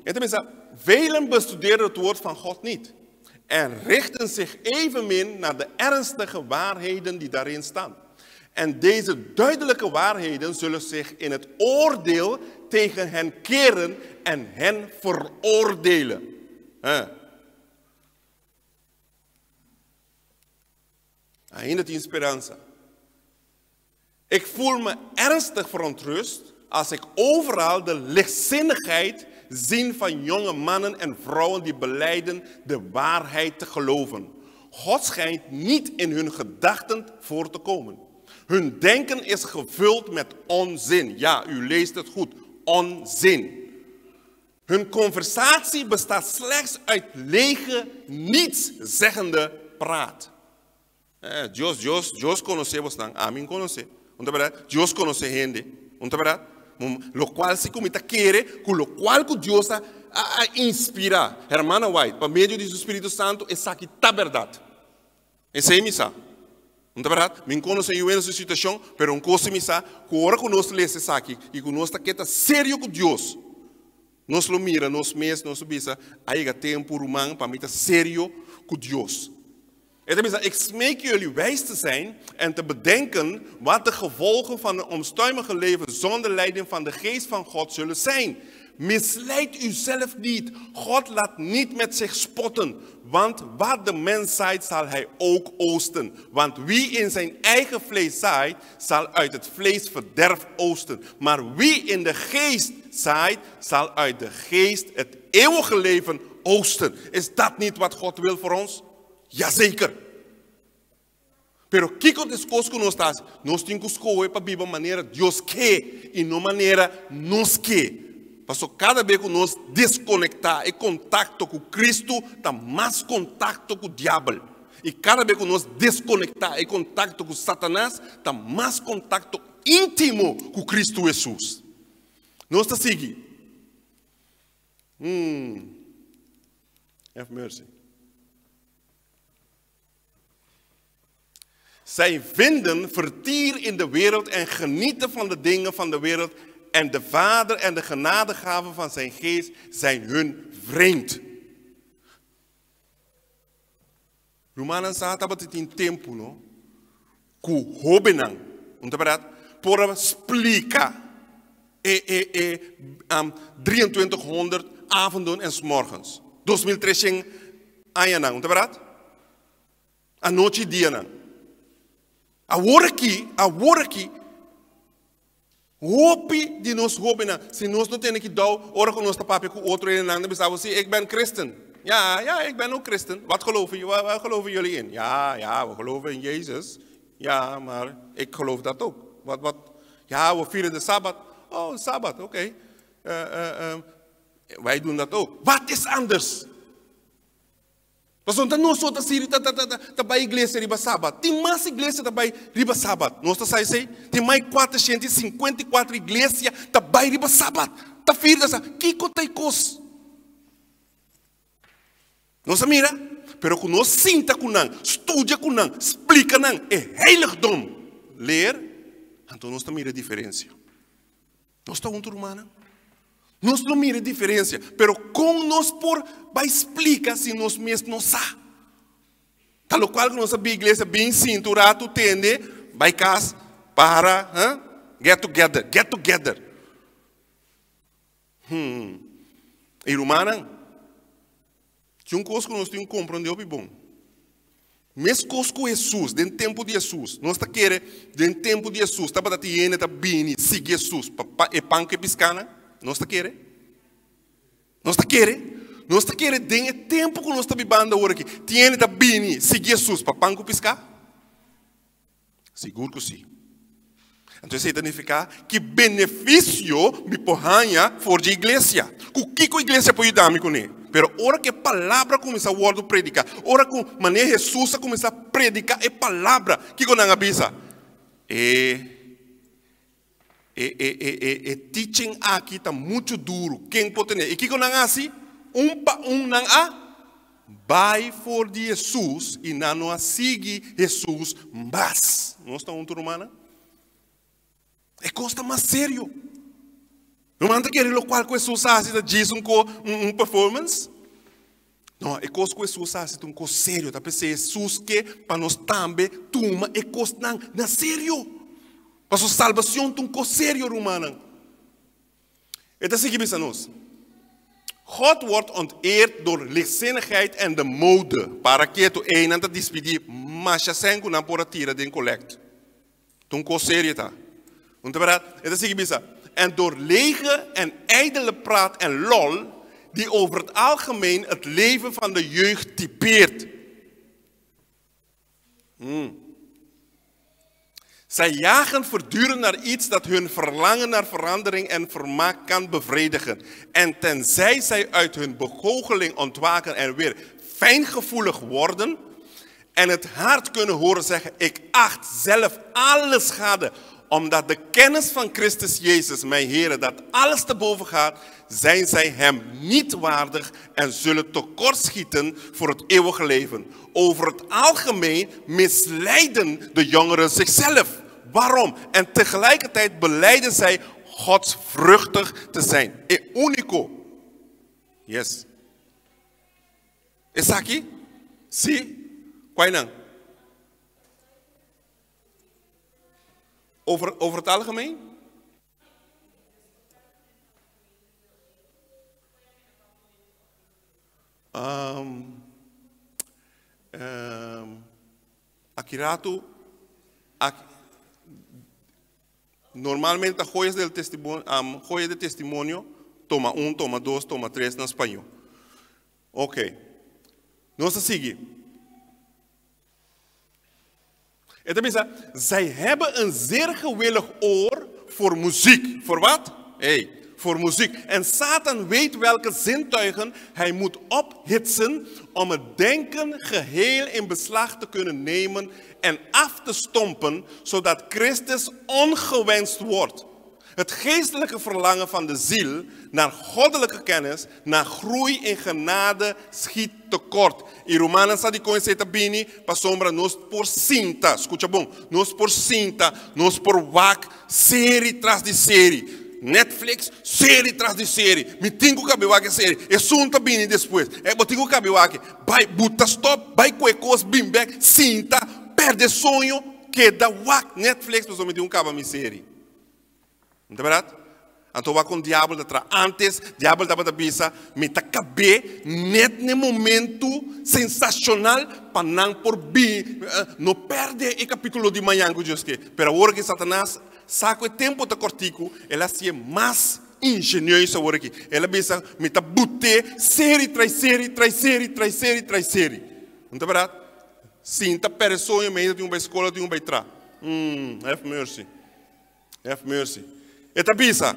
Speaker 1: E ta bisa, Velen bestuderen het woord van God niet en richten zich evenmin naar de ernstige waarheden die daarin staan. En deze duidelijke waarheden zullen zich in het oordeel tegen hen keren en hen veroordelen. Huh. Ainda tin speransa. Ik voel me ernstig verontrust als ik overal de lichtzinnigheid zie van jonge mannen en vrouwen die belijden de waarheid te geloven. God schijnt niet in hun gedachten voor te komen. Hun denken is gevuld met onzin. Ja, u leest het goed. Onzin. Hun conversatie bestaat slechts uit lege, nietszeggende praat. Eh, Dios, Dios, Dios conoce bosnan, ami n'conoce. Un ta berdad? Dios conoce hende. Un ta berdad? Locual si cu mi ta kere cu locual cu Dios a, a, a inspira Hermana White pa medio di su Spiritu Santo, esaki ta berdad. Esey mi sa. Un ta berdad? Mi n'conoce Yuena su situacion, pero un cos si mi sa, cu ora cu nos lesa esaki y cu nos ta keda serio cu Dios, nos lo mira nos mes, nos lo bisa, a yega tempo ruman pa mi ta serio cu Dios. E ta bisa, Ik smeek jullie wijs te zijn en te bedenken wat de gevolgen van een omstuimige leven zonder leiding van de Geest van God zullen zijn. Misleid uzelf niet. God laat niet met zich spotten. Want wat de mens zaait, zal hij ook oosten. Want wie in zijn eigen vlees zaait, zal uit het vlees verderf oosten. Maar wie in de geest zaait, zal uit de geest het eeuwige leven oosten. Is dat niet wat God wil voor ons? Jazeker! Pero kiko ta es kos ku nos ta hasi? Nos tin ku skohe pa biba manera Dios ke i no manera nos ke. Pasobra kada be ku nos deskonektá e kontakto ku Kristu ta mas kontakto ku diabel. I kada be ku nos deskonektá e kontakto ku Satanas ta mas kontakto íntimo ku Kristu Hesus. Nos ta sigui. Hmm. Have mercy. Zij vinden vertier in de wereld en genieten van de dingen van de wereld. En de Vader en de genadegaven van zijn geest zijn hun vreemd. Rumannan sa tabata tin tempu no ku hóbennan, un ta bèrdat, por a splika e e e 2300 avonden en 's morgens, 2300 añanan, un ta bèrdat? Anochi i dianan. Awor aki, awor aki, hopi di nos hóbennan, si nos no tene kidou ora ku nos ta papia ku otro hendenan, ta bisa bo, si, ik ben christen. Ja, ja, ik ben ook christen. Wat geloven, waar geloven jullie in? Ja, ja, we geloven in Jezus. Ja, maar ik geloof dat ook. Wat, wat? Ja, we vieren de Sabbat. Oh, Sabbat, oké. Okay. Uh, uh, uh, wij doen dat ook. Wat is anders? Pasobra no ta nos so ta sirbi ta ta ta ta bai iglesia riba sabat. Tin mas iglesia ta bai riba sabat. Nos ta sa esei? Tin mai 454 iglesia ta bai riba sabat. Ta firi ta sa. Kiko ta e kos? Nos a mira, pero ku nos sinta ku nan, studia ku nan, splika nan e heiligdom leer, anto nos ta mira e diferensia. Nos ta huntu rumannan? Nos lo mira e diferensia, pero kon nos por bai splika si nos mes no sa? Ta lokual ku nos a bin iglesia, bin sinta un ratu, tende, bai kas, para, huh? Get together, get together. Hmm. I rumannan, Tin un kos ku nos tin ku komprondé hopi bon. Meskos ku Hesus, den tempu di Hesus, nos ta kere den tempu di Hesus tabata tin hende ta bini sigui Hesus pa e pan ku e piskanan? Nos ta kere? Nos ta kere? Nos ta kere den e tempu ku nos ta bibando awor aki tin hende ta bini sigui Hesus pa pan ku piská? Sigur ku sí. Anto esei ta nifiká ki benefisio mi por haña for dje iglesia. Ku kiko iglesia por yuda mi kuné? Pero ora ku e palabra kuminsá wòrdu prediká, ora ku manera Hesus a kuminsá prediká e palabra, kiko nan a bisa? E e e e e e teaching aki ta muchu duru, ken por tene? I kiko nan a hasi? Un pa un nan a bai for di Hesus i nan no a sigui Hesus mas. Nos ta huntu, rumannan? E kos ta mas serio. Ruman ta kere lokual ku Hesus a hasi ta djis un ko un performance? No, e kos ku Hesus a hasi ta un kos serio. Ta p'esei Hesus ke pa nos tambe tuma e kosnan na serio. Pasobra salbacion ta un kos serio, rumannan. E ta sigui bisa nos, God wordt onteerd door lichtzinnigheid en de mode. Para ketu, einan ta dispidí masha sèn ku nan por a tira den kolèkt. Ta un kos serio ta. Un ta bèrdat? E ta sigui bisa, En door lege en ijdele praat en lol, die over het algemeen het leven van de jeugd typeert. Hmm. Zij jagen voortdurend naar iets dat hun verlangen naar verandering en vermaak kan bevredigen. En tenzij zij uit hun begoocheling ontwaken en weer fijngevoelig worden en het hart kunnen horen zeggen: Ik acht zelf alle schade, omdat de kennis van Christus Jezus, mijn Heer, dat alles te boven gaat, zijn zij hem niet waardig en zullen tekortschieten voor het eeuwige leven. Over het algemeen misleiden de jongeren zichzelf. Waarom? En tegelijkertijd belijden zij godsvruchtig te zijn. E úniko. Yes. Esaki? Sí. Kuainan? Over, over het algemeen? Um, um, aki ratu, aki, normalmente joyas del testimonio, um, joya de testimonio, toma un, toma dos, toma tres na spañó. Ok. Nos ta sigui. E ta bisa, Zij hebben een zeer gewillig oor voor muziek. Voor wat? Hey, voor muziek. En Satan weet welke zintuigen hij moet ophitsen om het denken geheel in beslag te kunnen nemen en af te stompen, zodat Christus ongewenst wordt. Het geestelijke verlangen van de ziel naar goddelijke kennis, naar groei in genade schiet tekort. I rumannan sa dikon esei ta bini? Pasobra nos por sinta, skucha bon, nos por sinta, nos por wak seri tras di seri, Netflix, seri tras di seri, mi tin ku kabe wak e seri, esun ta bini despues, e bo tin ku kabe wak e, bai buta stop, bai ku e kos bin bek, sinta, perde soño, keda wak Netflix pasobra mi tin ku kaba mi seri. No ta bèrdat? Anto wak kon diabel ta traha. Antes diabel tabata bisa, Mi ta kab'é net n'e momentu sensashonal pa nan por bin no pèrdè e kapítulo di mañan ku Dios ke. Pero awor aki Satanas sa ku e tempu ta kòrtiku, el a hasié mas ingenioso awor aki. El a bisa, Mi ta but'é seri tras seri tras seri tras seri tras seri. No ta bèrdat? Sinta pèrdè soño, medio tin un bai skola, tin un bai traha. Have mercy. Have mercy. E ta bisa,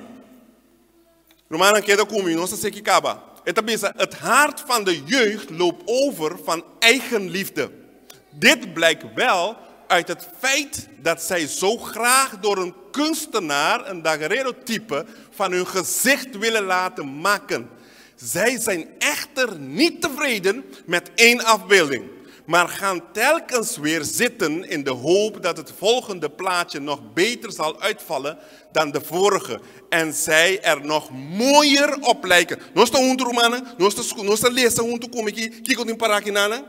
Speaker 1: Rumannan, keda ku mi, nos ta seki kaba. E ta bisa, Het hart van de jeugd loopt over van eigenliefde. Dit blijkt wel uit het feit dat zij zo graag door een kunstenaar een daguerreotype van hun gezicht willen laten maken. Zij zijn echter niet tevreden met één afbeelding, maar gaan telkens weer zitten in de hoop dat het volgende plaatje nog beter zal uitvallen dan de vorige en zij er nog mooier op lijken. Nos ta huntu rumannan, nos ta nos ta lesa huntu ku mi ki kiko tin para aki nan.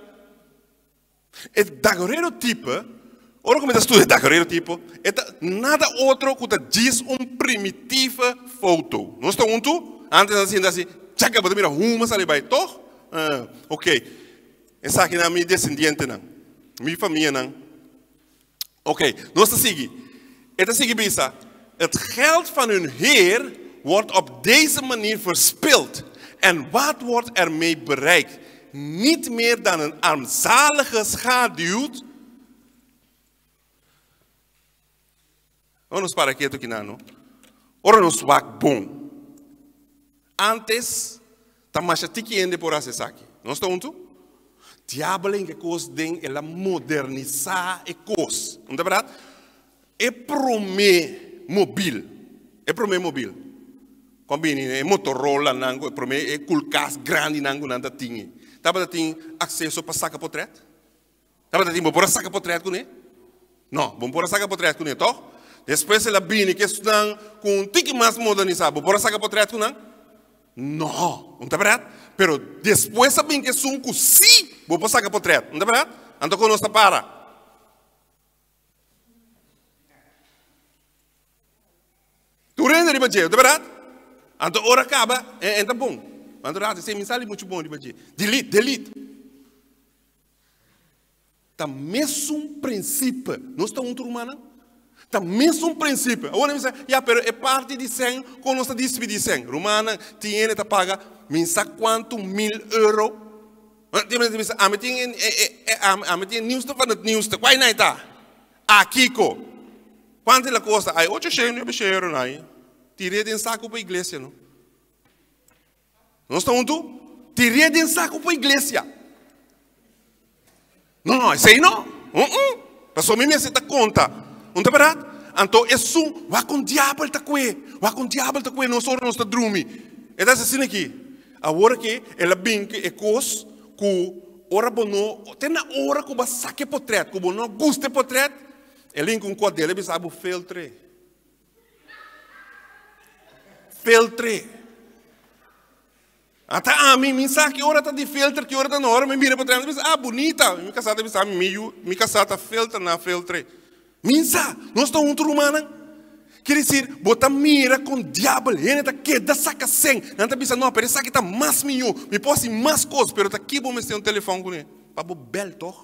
Speaker 1: E daguerreotype, ora ku mi ta studia daguerreotype, e ta nada otro ku ta djis un primitieve foto. Nos ta huntu? Antes nan sinta asi, chaka, bo ta mira huma sali bai, tog? Ah, ok. Esakinan mi desendientenan, mi famianan. Ok, nos ta sigui. E ta sigui bisa, Het geld van hun heer wordt op deze manier verspild. En wat wordt ermee bereikt? Niet meer dan een armzalige schaduw. Ora nos para ketu kinan, no? Ora nos wak bon. Antes, ta masha tiki hende por hasi esaki. Nos ta huntu? Diabel a hinka e kos den, el a modernisá e kos. No ta bèrdat? E promé mobil, e promé mobil, ku a bini, e Motorolanan, ku e promé e kulkas grandinan ku nan ta tin ei, tabata tin akseso pa saka potrèt? Tabata tin, bo por a saka potrèt kuné? No, bo no por a saka potrèt kuné, tòg? Despues el a bini ku esnan ku un tiki mas modernisá, bo por a saka potrèt ku nan? No, no ta bèrdat? Pero despues a bini ku esun ku sí bo por saka potrèt, no ta bèrdat? Anto kon nos ta para? Tur hende riba dje, no ta bèrdat? Anto ora kaba, e ta bon. Anto rato, esei mi sali muchu bon riba dje. Delete, delete. Ta mesun principe. Nos ta huntu rumannan? Ta mesun principe. Awor mi bisa, ya, pero e parti di sen, kon nos ta dispidi sen? Rumannan, tin hende ta paga min sa kuantu mil euro. Tin hende ta bisa, ami tin e, ami tin e nieuwste van het nieuwste. Kua nai ta? A kiko? Kuantu el a kosta? Ai, ocho shen, nuebe shen euro nai. Tir'é den saku pa iglesia, no? Nos ta huntu? Tir'é den saku pa iglesia. No, no, esei no. Uh-uh. Pasobra mi mester ta konta. Un ta bèrdat? Anto esun, wak kon diabel ta kue. Wak kon diabel ta kue nos ora nos ta drumi. E ta hasi asina aki. Awor aki el a bin ku e kos ku ora bo no, te na ora ku bo a saka e potrèt, ku bo no a gusta e potrèt, el a hinka un kòdel, el a bisa bo filtr'é. Filtre. Ata ami, mi sa ki ora ta di filter, ki ora ta no. Ora mi mira pa tren, mi bisa, ah, bunita. Mi kasá ta bisa mi, mi yu, mi kasá ta filter na filtre. Mi sa, nos ta huntu rumannan. Quiere decir, bo ta mira kon diabel hende ta keda saka sen. Nan ta bisa, no, pero esaki ta mas mihó. Mi por hasi mas kos, pero ta ki bo mester un telefòn kuné? Pa bo bèl tòg.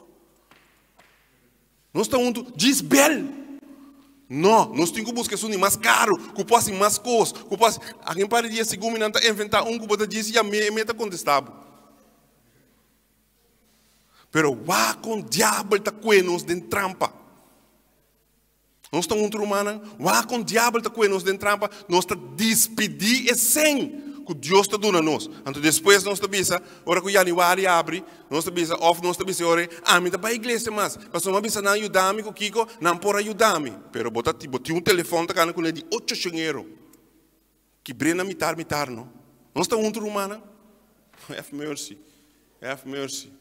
Speaker 1: Nos ta huntu djis bel. No, nos tin ku buska esun di mas karu, ku por hasi mas kos, ku por hasi. Aki un par di dia segun mi nan ta inventá un ku bo ta djis yam'é e me ta kontestá bo. Pero wak kon diabel ta kue nos den trampa. Nos ta huntu rumannan, wak kon diabel ta kue nos den trampa, nos ta dispidí e sen ku Dios ta duna nos. Anto despues nos ta bisa, ora ku yanüari abri, nos ta bisa, òf nos ta bisa e ora ei, ami ta bai iglesia mas, pasobra mi a bisa nan yuda mi ku kiko, nan por a yuda mi. Pero bo ta bo tin un telefòn ta kana kuné di ocho shen euro. Kibr'é na mitar mitar no. Nos ta huntu rumannan? Have mercy, have mercy.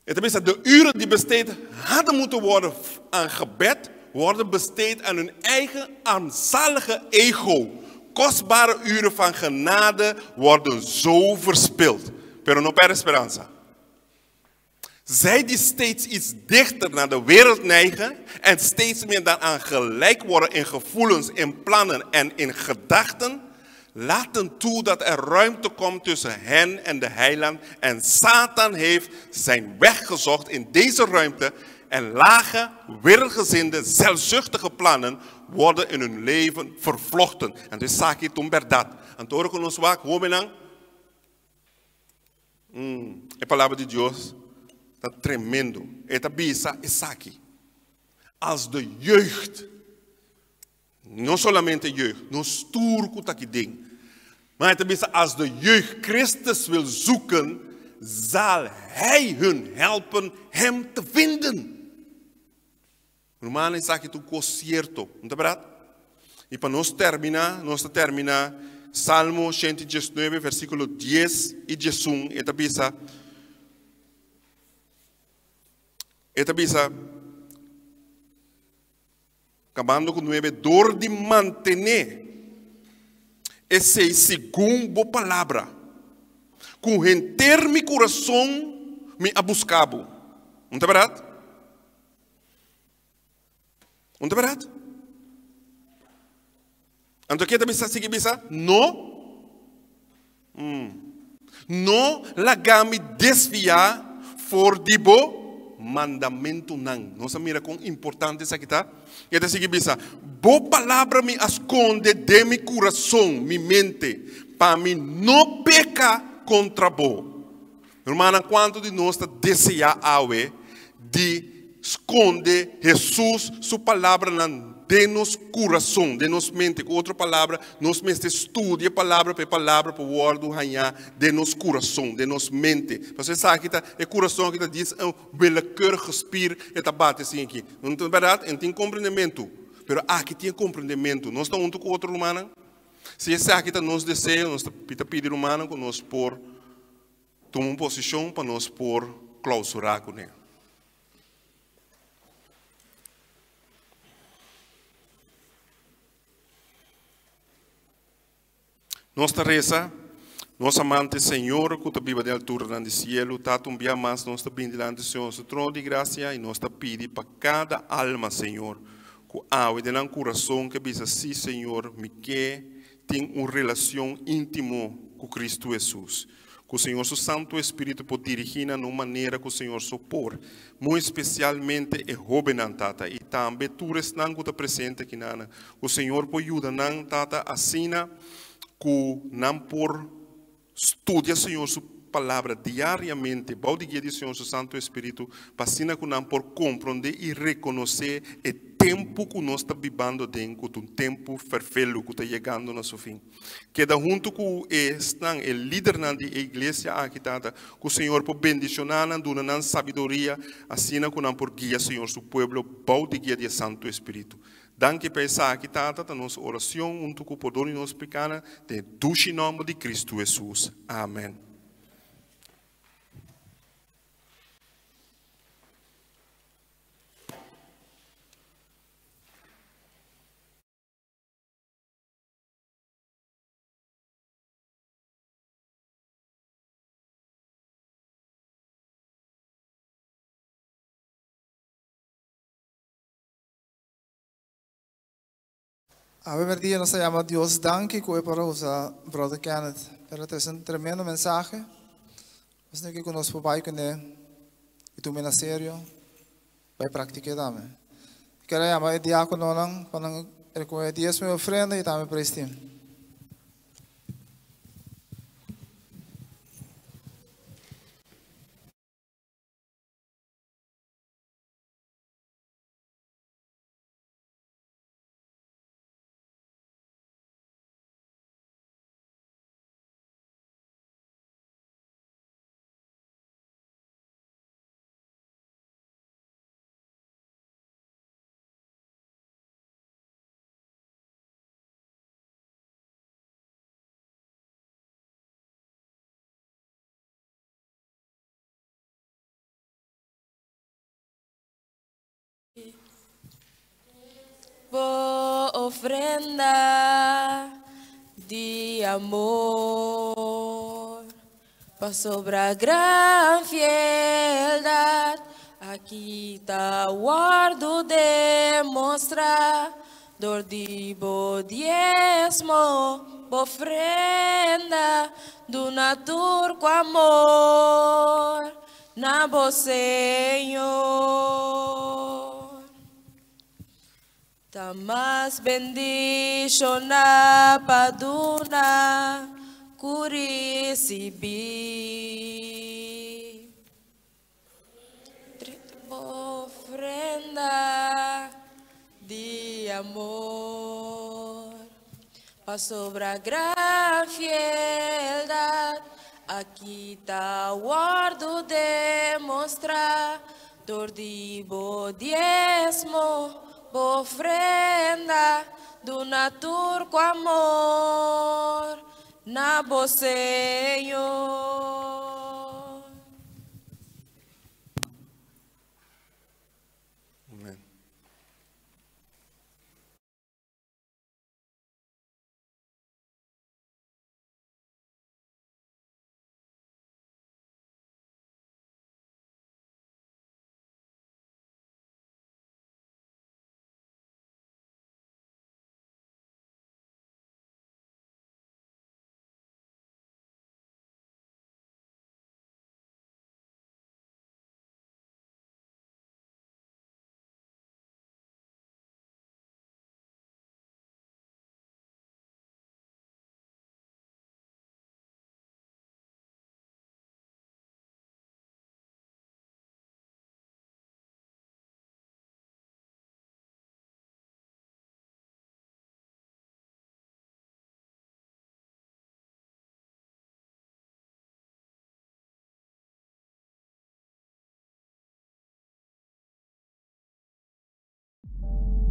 Speaker 1: E ta bisa, de uren die besteed hadden moeten worden aan gebed, worden besteed aan hun eigen armzalige ego. Kostbare uren van genade worden zo verspild. Pero no perde speransa. Zij die steeds iets dichter naar de wereld neigen en steeds meer daaraan gelijk worden in gevoelens, in plannen en in gedachten, laten toe dat er ruimte komt tussen hen en de heiland. En Satan heeft zijn weg gezocht in deze ruimte en lage, wereldgezinde, zelfzuchtige plannen worden in hun leven vervlochten. En dus saki tum berdat. En toro ku nos wak hobennan. E palabra di Dios ta tremendo. E ta bisa esaki. Als de jeugd, no solamente jeugd, nos tur ku ta aki den, ma e ta bisa als de jeugd Christus wil zoeken, zal Hij hun helpen Hem te vinden. Rumannan esaki ta un kos sierto, no ta bèrdat? I pa nos terminá, nos ta terminá Salmo 119, versíkulo 10 i 11, e ta bisa, e ta bisa, kabando ku 9, dor di mantené esei segun bo palabra, ku henter mi kurason mi a buska bo. No ta bèrdat? Un ta bèrdat? Anto ke ta bisa sigui bisa? No. Mm. No laga mi desviá for di bo mandamentunan. Nos a mira kon importante esaki ta. E ta sigui bisa, Bo palabra mi a skonde den mi kurason, mi mente, pa mi no peka kontra bo. Rumannan, kuantu di nos ta deseá awe di skonde Hesus su palabranan den nos kurason, den nos mente? Ku otro palabra, nos mester studia e palabra pa e palabra por wòrdu hañá den nos kurason, den nos mente. Pasobra esaki ta, e kurason aki ta djis un willekeurige spier, e ta bati asin aki. No ta bèrdat? E no tin komprendementu. Pero aki tin e komprendementu. Nos ta huntu ku otro rumannan? Si esaki ta nos deseo, nos ta pidi rumannan ku nos por Tuma un posishon pa nos por klausurá kuné. Nos ta resa, Nos amante Señor ku ta biba den alturanan di sielu, Tata un bia mas nos ta bini dilanti Señor su trono di grasia i nos ta pidi pa kada alma, Señor, ku awe den nan kurason ke bisa, Sí, Señor, mi ke tin un relacion intimo cu Cristo Hesus. Cu Señor su Santo Espiritu por dirigi nan na un manera cu Señor so por. Muy especialmente e hobennan, Tata, y tambe tur esnan cu ta presente aki nan. Cu Señor por yuda nan, Tata, asina cu nan por Studia Señor su Palabra diariamente bou di guia di Señor su Santu Espiritu pa asina ku nan por komprondé i rekonosé e tempu ku nos ta bibando aden ku ta un tempu ferfelu ku ta yegando na su fin. Keda huntu ku esnan, e lidernan di e iglesia aki, Tata, ku Señor por bendishoná nan, duna nan sabiduria asina ku nan por guia Señor su pueblo bou di guia di e Santu Espiritu. Danki pa esaki, Tata, ta nos oracion hunto cu pordon di nos pecánan, den e dushi nomber di Cristo Jesus. Amen.
Speaker 2: Awe merdia nos ta yama Dios danki ku e por a usa Brother Kenneth. Pero a trese un tremendo mensahe. Nos tin ku nos por bai kuné i tuma na serio, bai praktik'é tambe. Kier a yama e diakononan pa nan rekohe diesmo i ofrenda i tambe praise team.
Speaker 3: Bo ofrenda di amor. Pasobra gran fieldat aki ta wòrdu demostrá dor di bo diesmo, bo ofrenda, duna tur ku amor na bo Señor. Ta mas bendishoná pa duna ku risibí. Trese bo ofrenda di amor, pasobra gran fieldat aki ta wòrdu demostrá Dor di bo diesmo, bo ofrenda, duna tur ku amor na bo Señor.
Speaker 1: Amen.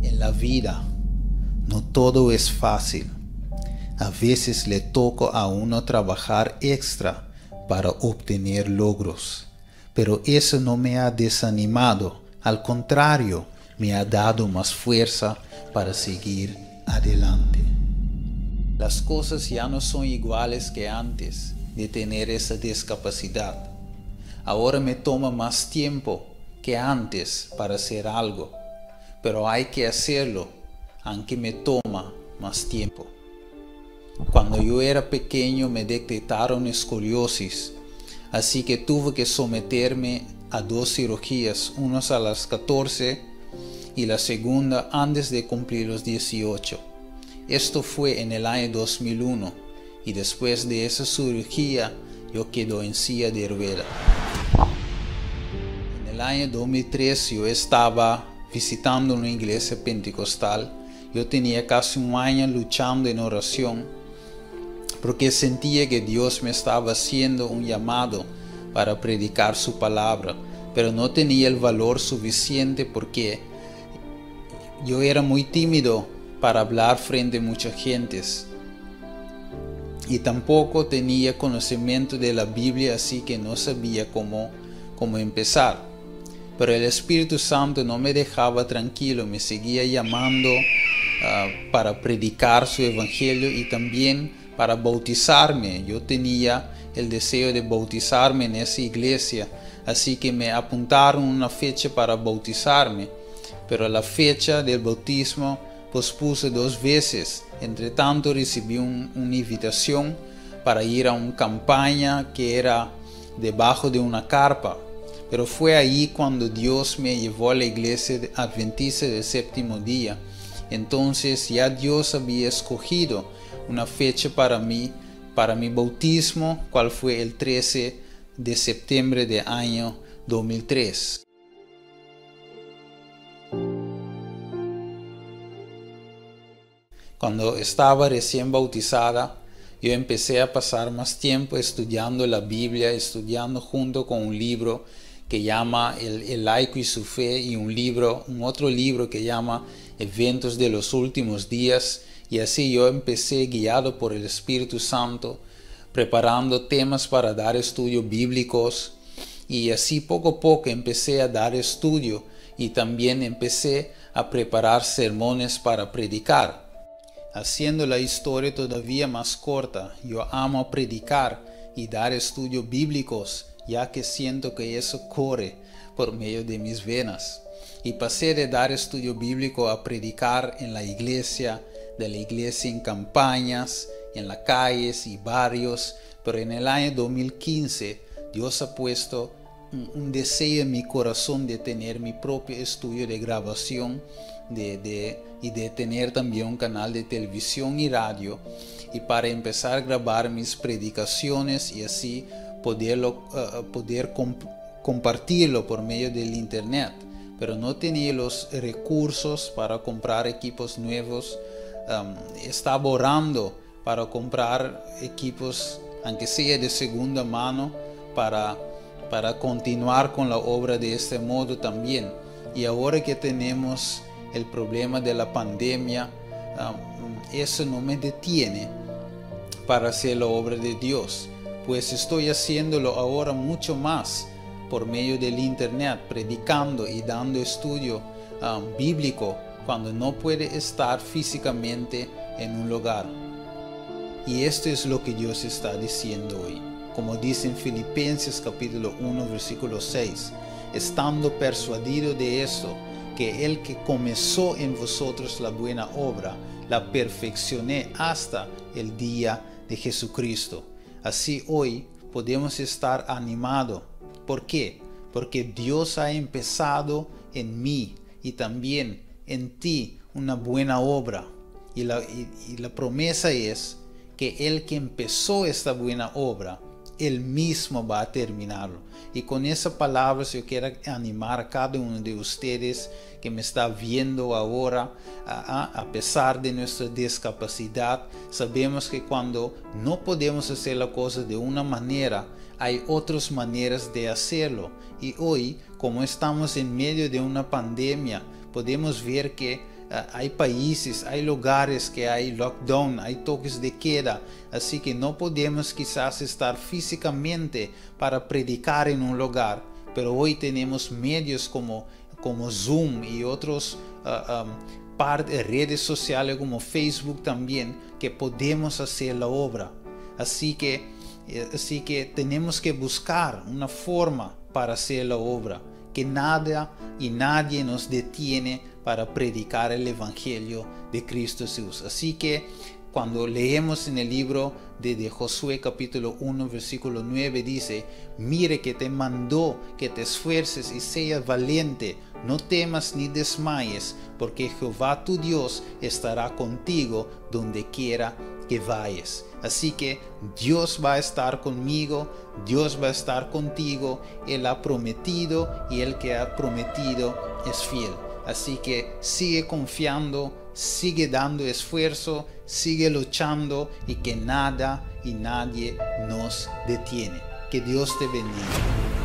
Speaker 4: En la vida, no todo es fácil. A veces le toca a uno trabajar extra para obtener logros. Pero eso no me ha desanimado, al contrario, me ha dado más fuerza para seguir adelante. Las cosas ya no son iguales que antes de tener esa discapacidad. Ahora me toma más tiempo que antes para hacer algo, pero hay que hacerlo, aunque me toma más tiempo. Cuando yo era pequeño me detectaron escoliosis, así que tuve que someterme a dos cirugías, unas a las 14 y la segunda antes de cumplir los 18. Esto fue en el año 2001 y después de esa cirugía yo quedo en silla de rueda. En el año 2003 yo estaba visitando una iglesia pentecostal. Yo tenía casi un año luchando en oración porque sentía que Dios me estaba haciendo un llamado para predicar su palabra, pero no tenía el valor suficiente porque yo era muy tímido para hablar frente a muchas gentes y tampoco tenía conocimiento de la Biblia, así que no sabía cómo, cómo empezar. Pero el Espíritu Santo no me dejaba tranquilo, me seguía llamando para predicar su evangelio y también para bautizarme. Yo tenía el deseo de bautizarme en esa iglesia, así que me apuntaron una fecha para bautizarme. Pero la fecha del bautismo pospuse dos veces. Entre tanto recibí una invitación para ir a una campaña que era debajo de una carpa. Pero fue ahí cuando Dios me llevó a la iglesia adventista del séptimo día. Entonces ya Dios había escogido una fecha para mí, para mi bautismo, cual fue el 13 de septiembre del año 2003. Cuando estaba recién bautizada, yo empecé a pasar más tiempo estudiando la Biblia, estudiando junto con un libro que llama El, el laico y su fe y un libro, un otro libro que llama Eventos de los últimos días. Y así yo empecé guiado por el Espíritu Santo, preparando temas para dar estudios bíblicos. Y así poco a poco empecé a dar estudio y también empecé a preparar sermones para predicar. Haciendo la historia todavía más corta, yo amo predicar y dar estudios bíblicos, ya que siento que eso corre por medio de mis venas. Y pasé de dar estudio bíblico a predicar en la iglesia, de la iglesia en campañas, en las calles y barrios, pero en el año 2015 Dios ha puesto un deseo en mi corazón de tener mi propio estudio de grabación y de tener también un canal de televisión y radio y para empezar a grabar mis predicaciones y así poder compartirlo por medio del internet. Pero no tenía los recursos para comprar equipos nuevos. Estaba orando para comprar equipos, aunque sea de segunda mano, para continuar con la obra de este modo también. Y ahora que tenemos el problema de la pandemia, eso no me detiene para hacer la obra de Dios, pues estoy haciéndolo ahora mucho más por medio del internet, predicando y dando estudio bíblico cuando no puede estar físicamente en un lugar. Y esto es lo que Dios está diciendo hoy. Como dice en Filipenses capítulo 1, versículo 6, estando persuadido de esto, que el que comenzó en vosotros la buena obra, la perfeccione hasta el día de Jesucristo. Así hoy podemos estar animados. ¿Por qué? Porque Dios ha empezado en mí y también en ti una buena obra. Y la promesa es que el que empezó esta buena obra, él mismo va a terminarlo. Y con esa palabra yo quiero animar a cada uno de ustedes que me está viendo ahora, a pesar de nuestra discapacidad, sabemos que cuando no podemos hacer la cosa de una manera, hay otras maneras de hacerlo. Y hoy, como estamos en medio de una pandemia, podemos ver que hay países, hay lugares que hay lockdown, hay toques de queda, así que no podemos quizás estar físicamente para predicar en un lugar, pero hoy tenemos medios como Zoom y otros redes sociales como Facebook también, que podemos hacer la obra. Así que tenemos que buscar una forma para hacer la obra, que nada y nadie nos detiene para predicar el Evangelio de Cristo Jesús. Así que cuando leemos en el libro de Josué capítulo 1 versículo 9 dice: "Mire que te mando que te esfuerces y seas valiente, no temas ni desmayes, porque Jehová tu Dios estará contigo donde quiera que vayas". Así que Dios va a estar conmigo, Dios va a estar contigo, Él ha prometido y el que ha prometido es fiel. Así que sigue confiando, sigue dando esfuerzo, sigue luchando y que nada y nadie nos detiene. Que Dios te bendiga.